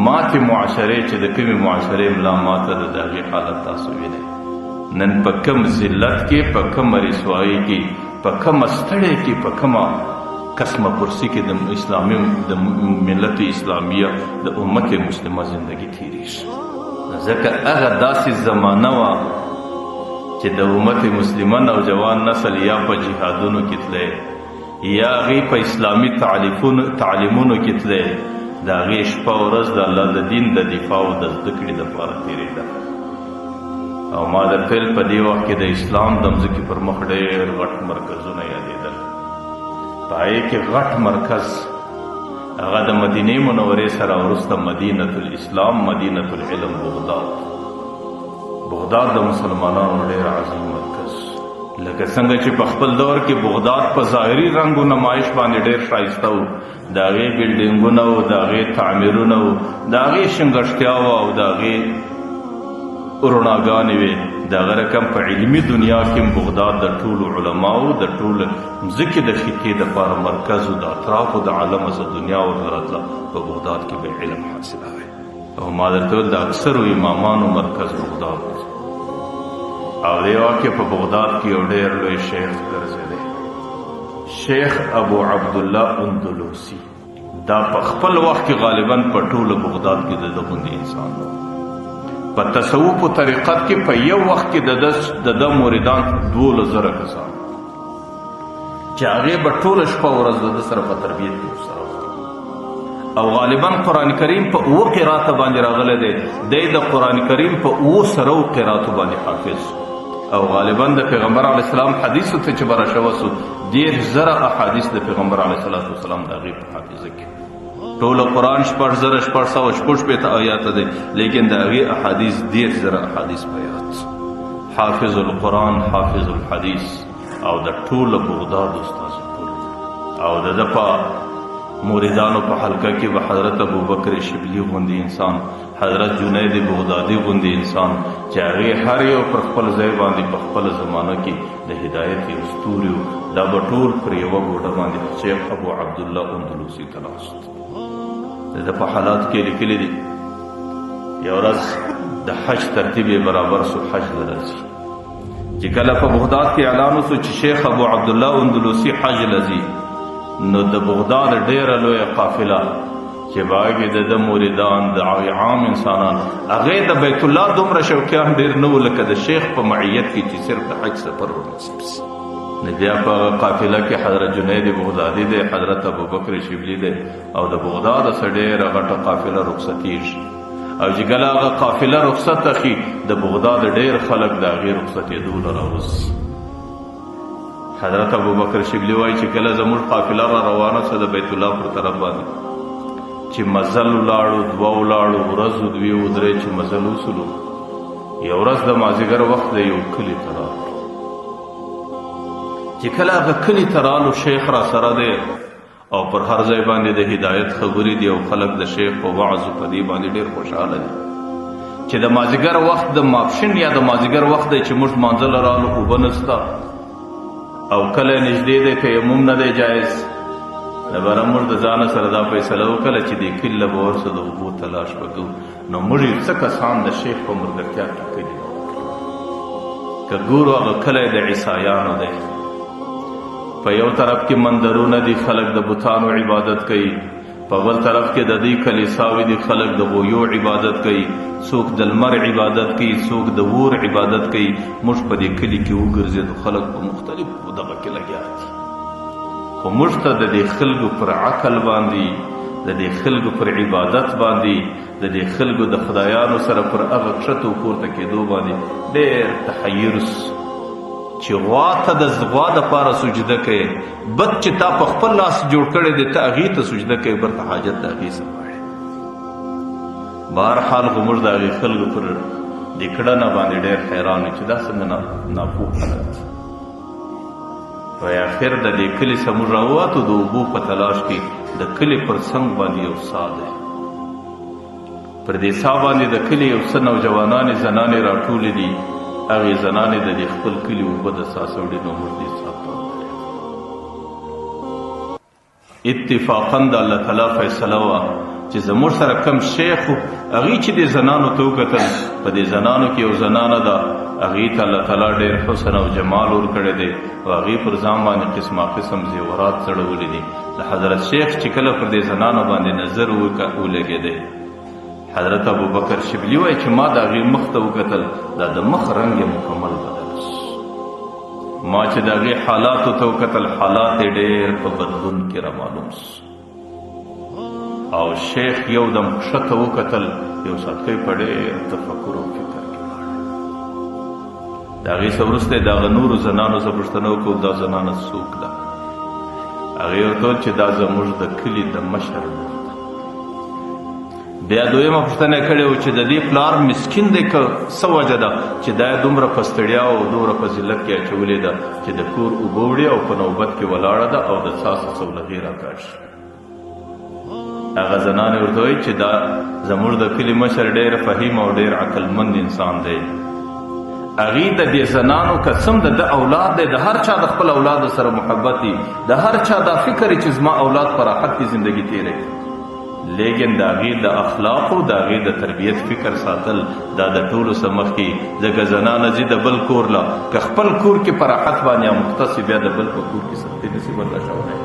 ماتې معاشرې چې د کومې معاشرې ملا ماته ده، د هغې حالت تاسو وینئ. نن په کوم ذلت کې، په کومه رسوایي کې، په کومه ستړې کې، په کومه قسمه پرسي کې د اسلامي د ملت اسلامیه د امت مسلمه زندگی تیریږي. ځکه هغه داسې زمانه وه چې د امت مسلمه نوجوان نسل یا په جهادونو کې تللی، یا هغې په اسلامي تعلیمونو کې تللی، د هغې شپه ورځ د الله د دین د دفاع او د زده کړې دپاره تېرېده. او ما د پیل په دې وخت کې د اسلام د مځکې پر مخ ډېر غټ مرکزونه یادېدل. په هغې کې غټ مرکز هغه د مدینې منورې سره وروسته مدینة الاسلام، مدینة العلم، بغداد. بغداد د مسلمانانو ډېر عظیم مرکز. لکه څنګه چې په خپل دور کې بغداد په ظاهري رنګ و نمایش باندې ډېر ښایسته و، د هغې بلډینګونه و، د هغې تعمیرونه و، د هغې شنګښتیا وه او د هغې رڼاګانې وې، د هغه رقم په علمي دنیا کې هم بغداد د ټولو علماو د ټولو مځکې د خطې دپاره مرکز و، د اطرافو د عالم څخه دنیا ورته راتله، په بغداد کې به علم حاصلوی. او ما درته ویل د اکثرو امامانو مرکز بغداد. او دی وخت کې په بغداد کې یو ډېر لوی شیخ ګرځېدی، شیخ ابو عبدالله اندلوسی. دا په خپل وخت کې غالبا په ټوله بغداد کې د ده غوندې انسان و. په تصوف او طریقت کې په یو وخت کې د ده مریدان 12,000 کسان چې هغې به ټوله شپه ورځ د ده سره په تربیت کې ورسره. او غالبا قرآن کریم په 7 قرات باندې راغلی دی، دی د قرآن کریم په 7 سرو قراتو باندې حافظ. او غالبا د پیغمبر علیه السلام حدیث ته چې بره شوه سو 30,000 احادیث د پیغمبر علیه السلام د هغې په حافظه کې. ټول قرآن 6666 آیات دی، لیکن د هغې احادیث 30,000 احادیث په یاد. حافظ القرآن، حافظ الحدیث، او د ټول بغداد استاد ټول. او د ده په مریدانو په حلقه کې به حضرت ابوبکر شبلي غوندې انسان، حضرت جنید بغدادي غوندې انسان، چې هغې هر یو پر خپل ځای باندې په خپله زمانه کې د هدایت یو ستوري و، دا به ټول پر یوه ګوډه باندې شیخ ابو عبدالله اندلوسي ته ناست. د ده په حالات کې لیکلي دي، یو ورځ د حج ترتیب یې برابر سو، حج له راځي. چې کله په بغداد کې اعلان وسو چې شیخ ابو عبدالله اندلوسی حج لځي، نو د بغداد ډېره لویه قافله چې باغې د ده مریدان د عام انسانان هغې د بیت الله دومره شوقیان ډېر نه وو لکه د شیخ په معیت کې چې صرف د حج سفر ورنصیب سي. نو بیا په هغه قافله کې حضرت جنید بغدادي دی، حضرت ابوبکر شبلي دی، او د بغداد څخه ډېره غټه قافله رخصتېږي. او چې کله هغه قافله رخصت اخلي د بغداد ډېر خلک د هغې رخصتېدو له راوځي. حضرت ابوبکر شبلي وایي چې کله زموږ قافله را روانه سوه د بیت الله پر طرف باندې، چې مزل ولاړو، دوه ولاړو، ورځ دوې و درې چې مزل وسولو، یو ورځ د مازدیګر وخت دی یو کلي ته راغلو. چې کله هغه کلي ته رالو شیخ را سره دی او پر هر ځای باندې د هدایت خبرې دي او خلک د شیخ په وعظ په دې باندې ډېر خوشحاله دي. چې د مازدیګر وخت د ماپښین یا د مازدیګر وخت دی چې موږ لمانځه له رالو، اوبه نسته او کلی نږدې دی، تیمم نه دی جایز. د بره موږ د ځانه سره دا فیصله وکړه چې دې کلي له به ورسو د اوبو تلاش به کوو. نو موږ یو څه کسان د شیخ په ملګرتیا کې کلي ته ورتلو. که ګورو هغه کلی د عیسایانو دی، په یو طرف کې مندرونه دي، خلک د بتانو عبادت کوي، په بل طرف کې د دوی کلیساوې دي، خلک د غویو عبادت کوي، څوک د لمر عبادت کوي، څوک د اور عبادت کوي. موږ په دې کلي کې وګرځېدو، خلک په مختلفو دغه کې لګیا دي، خو موږ ته د دې خلکو پر عقل باندې، د دې خلکو پر عبادت باندې، د دې خلکو د خدایانو سره پر هغه کښته او پورته کېدو باندې ډېر تحیر سو چې غوا ته د غوا دپاره سجده کوې، بت چې تا په خپل لاس جوړ کړی دی ته هغې ته سجده کوې، برته حاجت د هغې څه غواړې. بهرحال خو موږ د هغې خلکو پر دې کړنه باندې ډېر حیران یو چې دا څنګه ناپوه خلک دي. په اخر د دې کلي څخه موږ راووتو د اوبو په تلاش کې، د کلي پر څنګ باندې یو څاه دی، پر دې څاه باندې د کلي یو څه نوجوانانې زنانې راټولې دي. هغې زنانې د دې خپل کلي اوبه د څاه څخه وړي، نو موږ دې څاه ته ودرېدو. اتفاقا د الله تعالی فیصله وه چې زموږ سره کم شیخ و، هغې چې دې زنانو ته وکتل، په دې زنانو کې یو زنانه ده، هغې ته الله تعالی ډېر حسن او جمال ورکړی دی او هغې پر ځان باندې قسمه قسم زیورات ځړولي دي. د حضرت شیخ چې کله پر دې زنانو باندې نظر ولګېدی، حضرت ابوبکر شبلي وایي چې ما د هغې مخ ته وکتل، دا د مخ رنګ یې مکمل بدل سو. ما چې د هغې حالاتو ته وکتل، حالات یې ډېر په بدلون کې را معلوم سو. او شیخ یو دم کښته وکتل، یو ساتکی په ډېر تفکر او فکر کې لاړ. د هغې څخه وروسته یې د هغه نورو زنانو څخه پوښتنه وکړه، دا زنانه څوک ده؟ هغې ورته وویل چې دا زموږ د کلي د مشر لور ده. بیا دویمه پوښتنه یې کړې وه چې د دې پلار مسکین دی که څه وجه ده چې دا یې دومره په ستړیا او دومره په ذلت کې اچولې ده چې د کور اوبه وړي او په نوبت کې ولاړه ده او د څاه څخه سولغې راکاږي. هغه زنانې ورته وایي چې دا زموږ د کلي مشر ډېر فهیم او ډېر عقلمند انسان دی. هغې د دې زنانو که څه هم د ده اولاد دی، د هر چا د خپل اولاد سره محبت دی، د هر چا دا فکر چې زما اولاد په راحت کې زندګي تېره کړي، لیکن د هغې د اخلاقو د هغې د تربیت فکر ساتل دا د ټولو څخه مخکې، ځکه زنانه ځي د بل کور له، که خپل کور کې په راحت باندې اموخته سي بیا د بل په کور کې سختي نسي برداشتولی.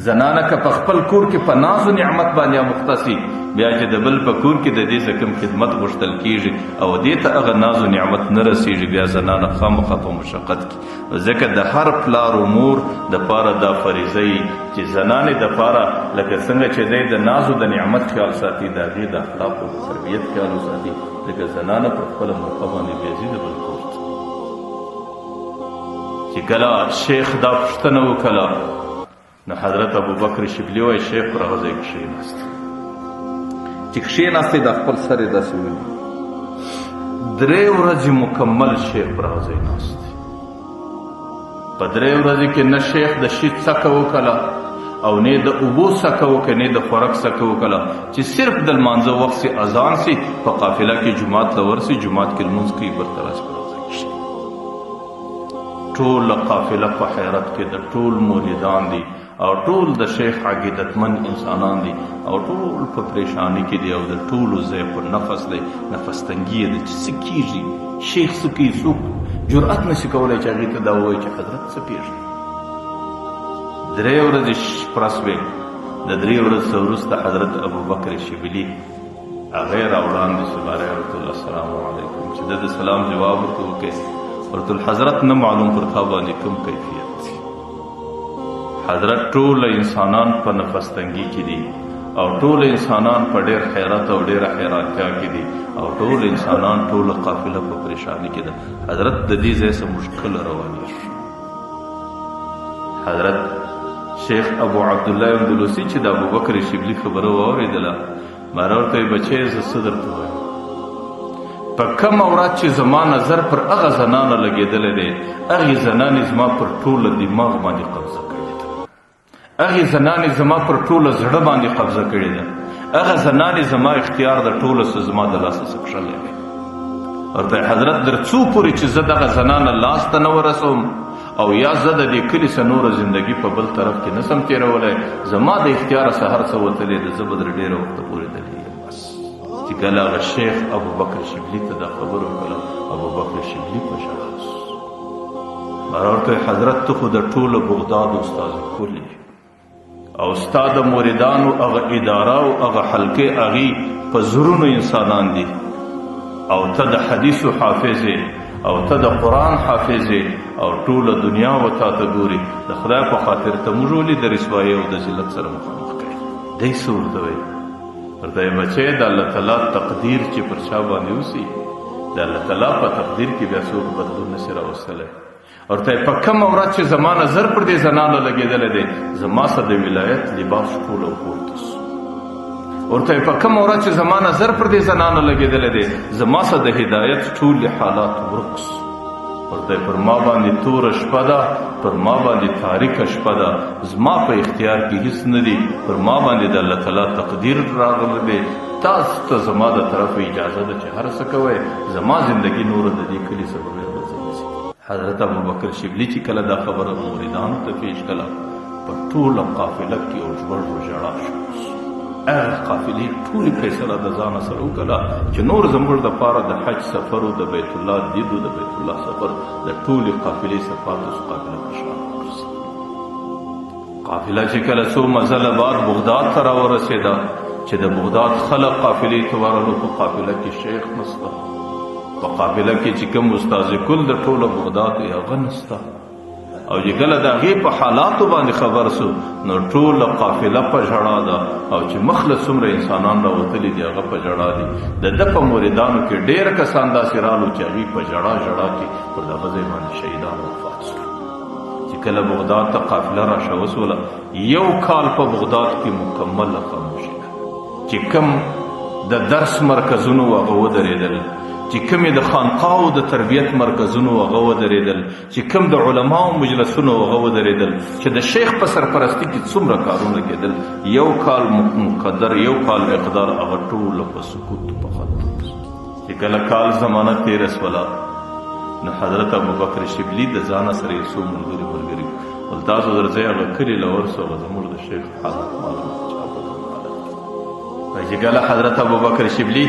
زنانه که په خپل کور کې په ناز و نعمت باندې اموخته سي بیا چې د بل په کور کې د دې څخه کوم خدمت غوښتل کیږي او دې ته هغه ناز و نعمت نه رسیږي، بیا زنانه خامخا په مشقت کې. ځکه د هر پلار و مور د پاره دا فریضه وي چې زنانې د پاره لکه څنګه چې دی د ناز و د نعمت خیال ساتي، د هغې د اخلاقو د تربیت خیال وساتي، ځکه زنانه پر خپله موقع باندې بیا ځي د بل کور ته. چې کله شیخ دا پوښتنه وکړه نو حضرت ابوبکر شبلي وایي شیخ پر هغه ځای کښېناست. چې کښېناستی د خپل سر یې داسې ونیو، درې ورځې مکمل شیخ پر هغه ځای ناست دی. په درې ورځې کې نه شیخ د شي څکه وکړه او نه د اوبو څکه وکړه، نه د خوراک څکه وکړه، چې صرف د لمانځه وخت سي اذان سي په قافله کې جومات له ورسي، جومات کې لمونځ کوي، بیرته راسي پر هغه ځای کښېني. ټوله قافله په حیرت کې ده، ټول مریدان دي او ټول د شیخ عقیدتمن انسانان دي او ټول په پریشانی کې دي او د ټولو ضیق النفس دی، نفس تنګي یې ده چې څه کېږي، شیخ څه کوي، څوک جرأت نشي کولی چې هغې ته دا ووایي چې حضرت څه پېښ دی. درې ورځې پرس وې، د درې ورځې وروسته حضرت ابوبکر شبلي هغه را وړاندې شو، باره ورته وویل السلام علیکم. چې د سلام جواب ورته وکړي، ورته حضرت نه معلوم پر تا باندې کوم کیفیت دی. حضرت ټول انسانان په نفس تنګي کې دي او ټول انسانان په ډېر حیرت او ډېره حیرانتیا کې دي او ټول انسانان ټوله قافله په پریشاني کې ده. حضرت د دې ځای څخه موږ کله روانېږو؟ حضرت شیخ ابو عبدالله اندلسي چې د ابوبکر شبلي خبره واورېدله، ماره ورته وایي بچیه زه څه درته وایم، په کومه ورځ چې زما نظر پر هغه زنانه لګېدلی دی، هغې زنانې زما پر ټوله دماغ باندې قبضه کړې ده، هغې زنانې زما پر ټوله زړه باندې قبضه کړې ده، هغه زنانې زما اختیار د ټوله څه زما د لاسه څه کښلی دی. ورته حضرت در څو پورې چې زه دغه زنانه لاس ته نه ورسوم او یا زه د دې کلي څه نوره زندګي په بل طرف کې نه سم تېرولی، زما د اختیاره څه هر څه وتلی ده، زه به در ډېره وخته پورې دلې یم. بس چې کله هغه شیخ ابوبکر شبلي ته دا خبره وکړه، ابوبکر شبلي په ژړا سو. ورته حضرت ته خو د ټولو بغداد استاد کل او ستا د مریدانو هغه اداره او هغه حلقې هغې په زرونو انسانان دي، او ته د حدیثو حافظ او ته د قرآن حافظ او ټوله دنیا و تا ته ګوري، د خدای په خاطر ته موږ ولې د رسوایۍ او د ذلت سره مخامخ کړې؟ دی څه ورته وایي؟ ورته وایي بچی د الله تعالی تقدیر چې پر چا باندې وسي، د الله تعالی په تقدیر کې بیا څوک بدلون نشي راوستلی. ورته په کومه ورځ چې زما نظر پر دې زنانه لګېدلی دی، زما څخه د ولایت لباس ټوله پورته سو. ورته په کومه ورځ چې زما نظر پر دې زنانه لګېدلی دی، زما څخه د هدایت ټول حالات ورک سو. ورته پر ما باندې توره شپه ده، پر ما باندې تاریکه شپه ده، زما په اختیار کې هیڅ نه دي، پر ما باندې د الله تعالی تقدیر راغلی دی، تاسو ته زما د طرفه اجازه ده چې هر څه کوئ، زما زندګي نوره د دې کلي څخه بغیر بل ځای نه ځي. حضرت ابوبکر شبلي چې کله دا خبره مریدانو ته پیش کړه، په ټوله قافله کې یو ژوړ ژړا شو. هغه قافلې ټولې فیصله د ځانه سره وکړه چې نور زموږ دپاره د حج سفر او د بیت الله دید او د بیت الله سفر د ټولې قافلې څخه پاتې شو، قافله په شا وګرځېده. قافله چې کله څو مزله بعد بغداد ته راورسېده، چې د بغداد خلک قافلې ته ورغلو، په قافله کې شیخ نسته، په قافله کې چې کوم استاد کل د ټوله بغداد یې هغه نسته. او چې کله د هغې په حالاتو باندې خبر سو، نو ټوله قافله په ژړا ده، او چې مخ له څومره انسانان راوتلي دي هغه په ژړا دي. د ده په مریدانو کې ډېر کسان داسې رالو چې هغوی په ژړا ژړا کې پر دغه ځای باندې شهیدان وفات سول. چې کله بغداد ته قافله راشوه سوله، یو کال په بغداد کې مکمله خاموشي ده. چې کوم د درس مرکزونو هغه ودرېدل، چې کومې د خانقاو د تربیت مرکزونو هغه ودرېدل، چې کوم د علماو مجلسونو هغه ودرېدل، چې د شیخ په سرپرستی کې څومره کارونه کېدل، یو کال مقدر یو کال اقدار هغه ټوله په سکوت په ختم. چې کله کال زمانه تېره سوله، نو حضرت ابوبکر شبلي د ځانه سره یې څو ملګري ملګري ول تاسو درځئ هغه کلي له ورسو، هغه زموږ د شیخ حالت معلوم چا په کوم حالت کې. چې کله حضرت ابوبکر شبلي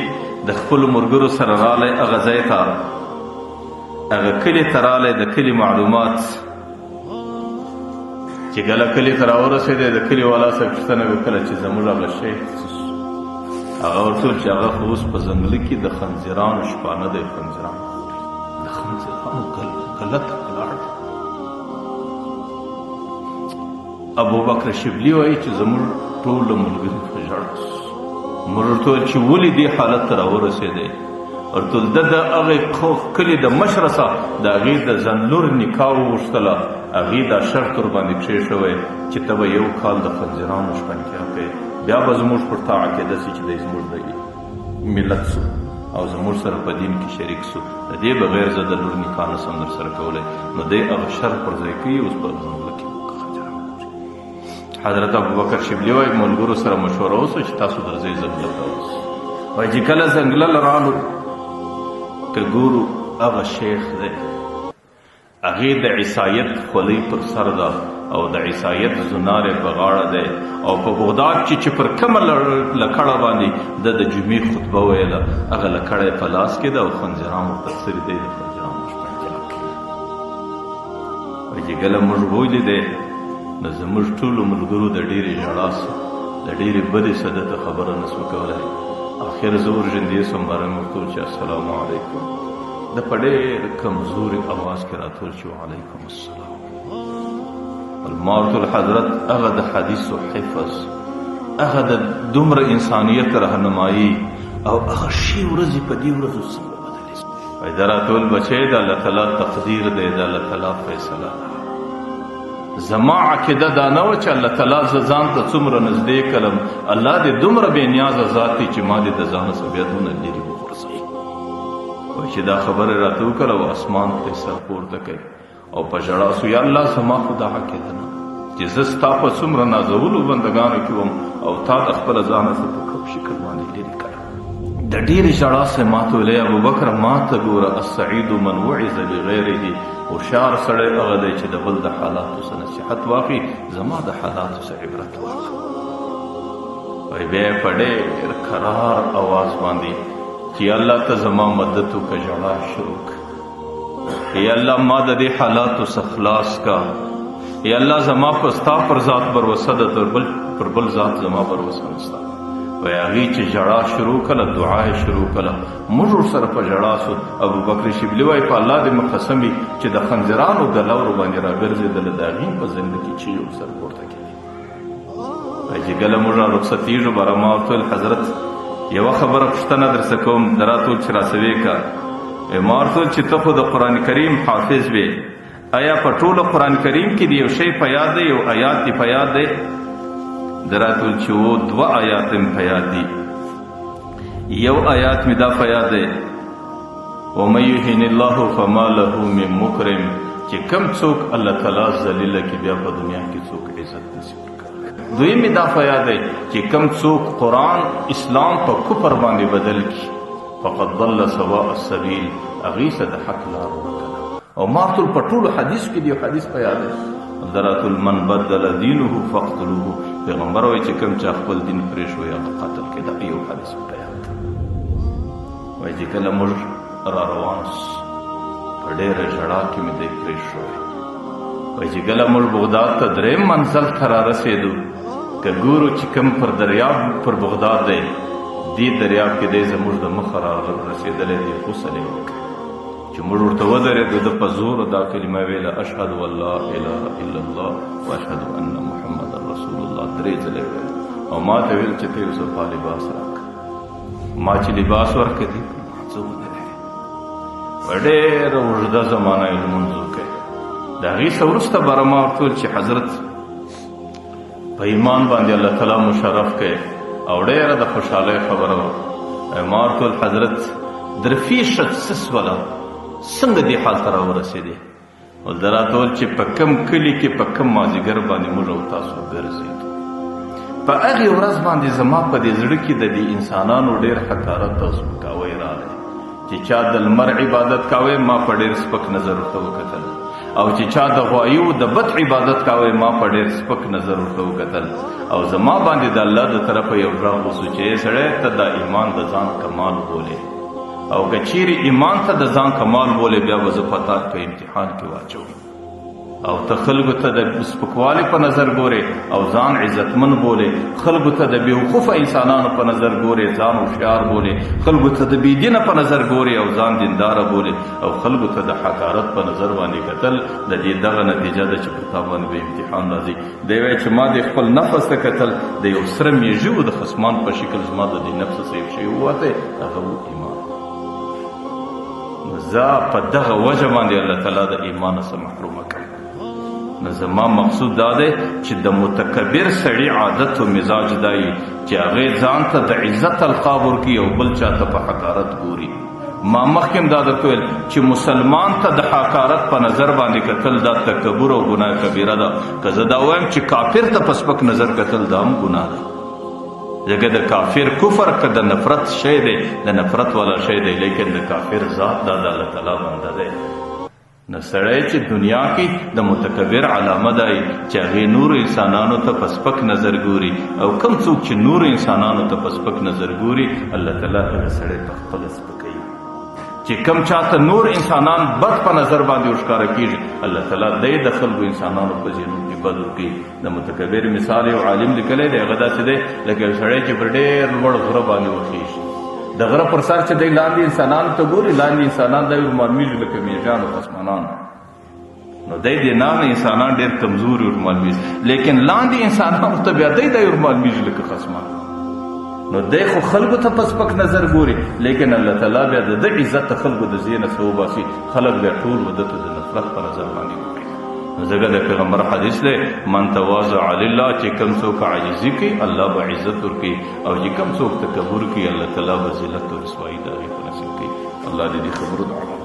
د خپلو ملګرو سره راغلی هغه ځای ته، هغه کلي ته راغلی، د کلي معلومات چې کله کلي ته راورسېدی، د کلي والا څخه پوښتنه وکړه چې زموږ هغه شیخ څه سو؟ هغه ورته وویل چې هغه خو اوس په ځنګله کې د خنزیرانو شپانه دی، خنزیران خوري، د خنزیرانو ګله ته ولاړ دی. ابوبکر شبلي وایي چې زموږ ټول ملګري په ژړا سو. موږ ورته وویل چې ولې دې حالت ته راورسېدی؟ ورته ویل د هغې کلي د مشر څخه د هغې د زنلور نکاح وغوښتله، هغې دا شرط ورباندې کښېښوی چې ته به یو کال د خنزیرانو شپنتیا کوې، بیا به زموږ پر تا عقیده سي چې دی زموږ د ملت سو او زموږ سره په دین کې شریک سو، د دې بغیر زه د لور نکاح نه سم در سره کولی. نو دی هغه شرط پر ځای کوي، اوس په ځنګله کې خنجران ګوري. حضرت ابوبکر شبلي وایي ملګرو سره مشوره وسوه چې تاسو درځئ ځنګله ته اوس. وایي چې کله ځنګله له رالو که ګورو هغه شیخ دی، هغې د عیسایت خولۍ پر سر ده او د عیسایت زنار یې په غاړه دی، او په بغداد کې چې پر کومه لکړه باندې د جمعې خطبه ویله، هغه لکړه یې په لاس کې ده او خنزیران ورته څري دی، د خنزیرانو شپنجا کوي. وایي چې کله موږ ولیدی، نو زموږ ټولو ملګرو د ډېرې ژړا سو. د ډېرې بدې څه ده ته خبره نه سوه کولی. اخر زه ورژندې سوم، باره مې ورته وویل چې السلام علیکم. ده په ډېر کمزوري اواز کې راته وویل چې وعلیکم السلام. ما ورته وویل حضرت هغه د حدیثو حفظ، هغه د دومره انسانیت رهنمایي او هغه ښې ورځې په دې ورځو څنګه بدلې سوې؟ وایي ده راته وویل بچی د الله تعالی تقدیر دی، د الله تعالی فیصله ده. زما عقیده دا نه وه چې الله تعالی زه ځان ته څومره نږدې کړم، الله دې دومره بې نیازه ذات دی چې ما دې د ځانه څخه بیا دونه لرې وغورځوي. وایي چې دا خبره راته وکړه او اسمان ته یې سر پورته کړ او په ژړا سو، یا الله زما خو دا عقیده نه چې زه ستا په څومره نازولو بندګانو کې وم او تا د خپله ځانه څخه په کوم شکل باندې لرې کړم. د ډېرې ژړا سه ما ته ویل، ابوبکر ما ته ګوره، السعید من وعظ بغیره، هوښیار سړی هغه دی چې د بل د حالاتو څخه نصیحت واخلي، زما د حالاتو څخه عبرت واخله. وایي بیا یې په ډېر کرار اواز باندې چې یا الله ته زما مدد وکړه، ژړا شروع کړه. یا الله ما د دې حالاتو څخه خلاص کا، یا الله زما په ستا پر ذات بروسه ده، پر بل ذات زما بروسه نشته. وایي هغې چې ژړا شروع کړه، دعا یې شروع کړه، موږ ورسره په ژړا سو. ابوبکر شبلي وایي په الله دې مې قسم وي چې د خنزیرانو ګله ورباندې راګرځېدله، د هغې په زنده کې چیغې ورسره پورته کېدې. وایي چې کله موږ را رخصتېږو، باره ما ورته وویل حضرت یوه خبره پوښتنه درڅه کوم، ده راته وویل چې راسوې که. ما ورته وویل چې ته خو د قرآن کریم حافظ وې، آیا په ټوله قرآن کریم کې دې یو شی په یاد دی، یو آیات دې په یاد دی؟ ده راته وویل چې هو، دوه آیات مې په یاد دي. یو آیات مې دا په یاد دی، ومن یهن الله فما له من مکرم، چې کم څوک الله تعالی ذلیله کړي بیا په دنیا کې څوک عزت نشي ورکولی. دویم مې دا په یاد دی چې کم څوک قرآن اسلام په کفر باندې بدل کړي فقد ضل سواء السبیل، هغې څه د حق لار ورکه ده. او ما ورته په ټولو حدیثو کې د یو حدیث په یاد دی، درات من بدل دینه فاقتلوه، پیغمبر وایي چې کوم چا خپل دین پرېښوی هغه قتل کړئ. دا یو حدیث په یاد دی. وایي چې کله موږ را روان سو په ډېره ژړا کې مې دی پرېښوی. وایي چې کله موږ بغداد ته درېیم منزل ته را رسېدو، که ګورو چې کوم پر دریاب پر بغداد دی، دې دریاب کې دی زموږ د مخه را رسېدلی دی، غسل یې وکړ. چې موږ ورته ودرېدو، ده په زوره دا کلمه ویله، اشهد ان لا اله الا الله واشهد ان محمد رسول الله، درې ځله یې ویله. او ما ته ویل چې ته یو صفا لباس راکړه. ما چې لباس ورکړ، دی په لمانځه ودرېد. په ډېره اوږده زمانه یې لمونځ وکړ. د هغې څخه وروسته باره ما ورته وویل چې حضرت په ایمان باندې الله تعالی مشرف کړي او ډېره د خوشحالۍ خبره وه. ما ورته وویل حضرت درفیښه څه سوله، څنګه دې حال ته راورسېدې؟ ول ده راته وویل چې په کم کلي کې په کم مازیګر باندې موږ او تاسو ګرځېدو، په هغې ورځ باندې زما په دې زړه کې د دې انسانانو ډېر حقارت او سپکاوی راغی چې چا د لمر عبادت کاوه ما په ډېر سپک نظر ورته وکتل، او چې چا د غوایو د بت عبادت کاوه ما په ډېر سپک نظر ورته وکتل. او زما باندې د الله د طرفه یو غږ وسو چې ای سړی، ته دا ایمان د ځان کمال بولې، او که چیرې ایمان ته د ځان کمال بولې بیا به زه په تا په امتحان کې واچوم، او ته خلکو ته د سپکوالي په نظر ګورې او ځان عزتمن بولې، خلکو ته د بېوقوفه انسانانو په نظر ګورې، ځان هوښیار بولې، خلکو ته د بېدینه په نظر ګورې او ځان دینداره بولې، او خلکو ته د حقارت په نظر باندې کتل، د دې دغه نتیجه ده چې پر تا باندې به امتحان راځي. دی وایي چې ما د خپل نفس ته کتل، د یو سره میږي و د خصمان په شکل زما د دې نفس څخه یو شی ووتی، هغه و ایمان. نو زه په دغه وجه باندې الله تعالی د ایمان څخه محرومه کړم. نو زما مقصود دا دی چې د متکبر سړي عادت او مزاج دی چې هغه ځان ته د عزت القاب ورکړي او بل چا ته په حقارت ګوري. ما مخکې هم دا درته ویل چې مسلمان ته د حقارت په نظر باندې کتل دا تکبر او ګناه کبیره ده. که زه دا وایم چې کافر ته په سپک نظر کتل دا هم ګناه ده، ځکه د کافر کفر که د نفرت شی دی، د نفرت والا شی دی، لیکن د کافر ذات دا د الله تعالی بنده دی. نو سړی چې دنیا کې د متکبر علامه دی چې هغې نورو انسانانو ته په سپک نظر ګوري، او کم څوک چې نورو انسانانو ته په سپک نظر ګوري الله تعالی هغه سړی په خپله سپکوي. چې کم چاته نور انسانان بد په نظر باندې ورښکاره کېږي، الله تعالی دی د خلکو انسانانو په ذهنونو کې بد ورکوي. د متکبر مثال یو عالم لیکلی دی، هغه داسې دی لکه یو سړی چې پر ډېر لوړ غره باندې وخېږي، د غره پر سر چې دی لاندې انسانانو ته ګوري، لاندې انسانان دی ورمعلومېږي لکه میږیان او خصمانان. نو دی د نام انسانان ډېر کمزوري ورمعلومېږي، لیکن لاندې انسانانو ته بیا دی ورمعلومېږي لکه خصمان. نو دی خو خلکو ته په سپک نظر ګوري، لیکن الله تعالی بیا د ده عزت د خلکو د ذهنه څه وباسي، خلک بیا ټول و ده ته د نفرت په نظر باندې ګوري. نو ځکه د پیغمبر حدیث دی، من تواضع لله، چې کوم څوک عاجزي کوي الله به عزت ورکوي، او چې کوم څوک تکبر کوي الله تعالی به ذلت او رسوایي د هغې په نصیب کوي. الله دې دې خبرو د عمل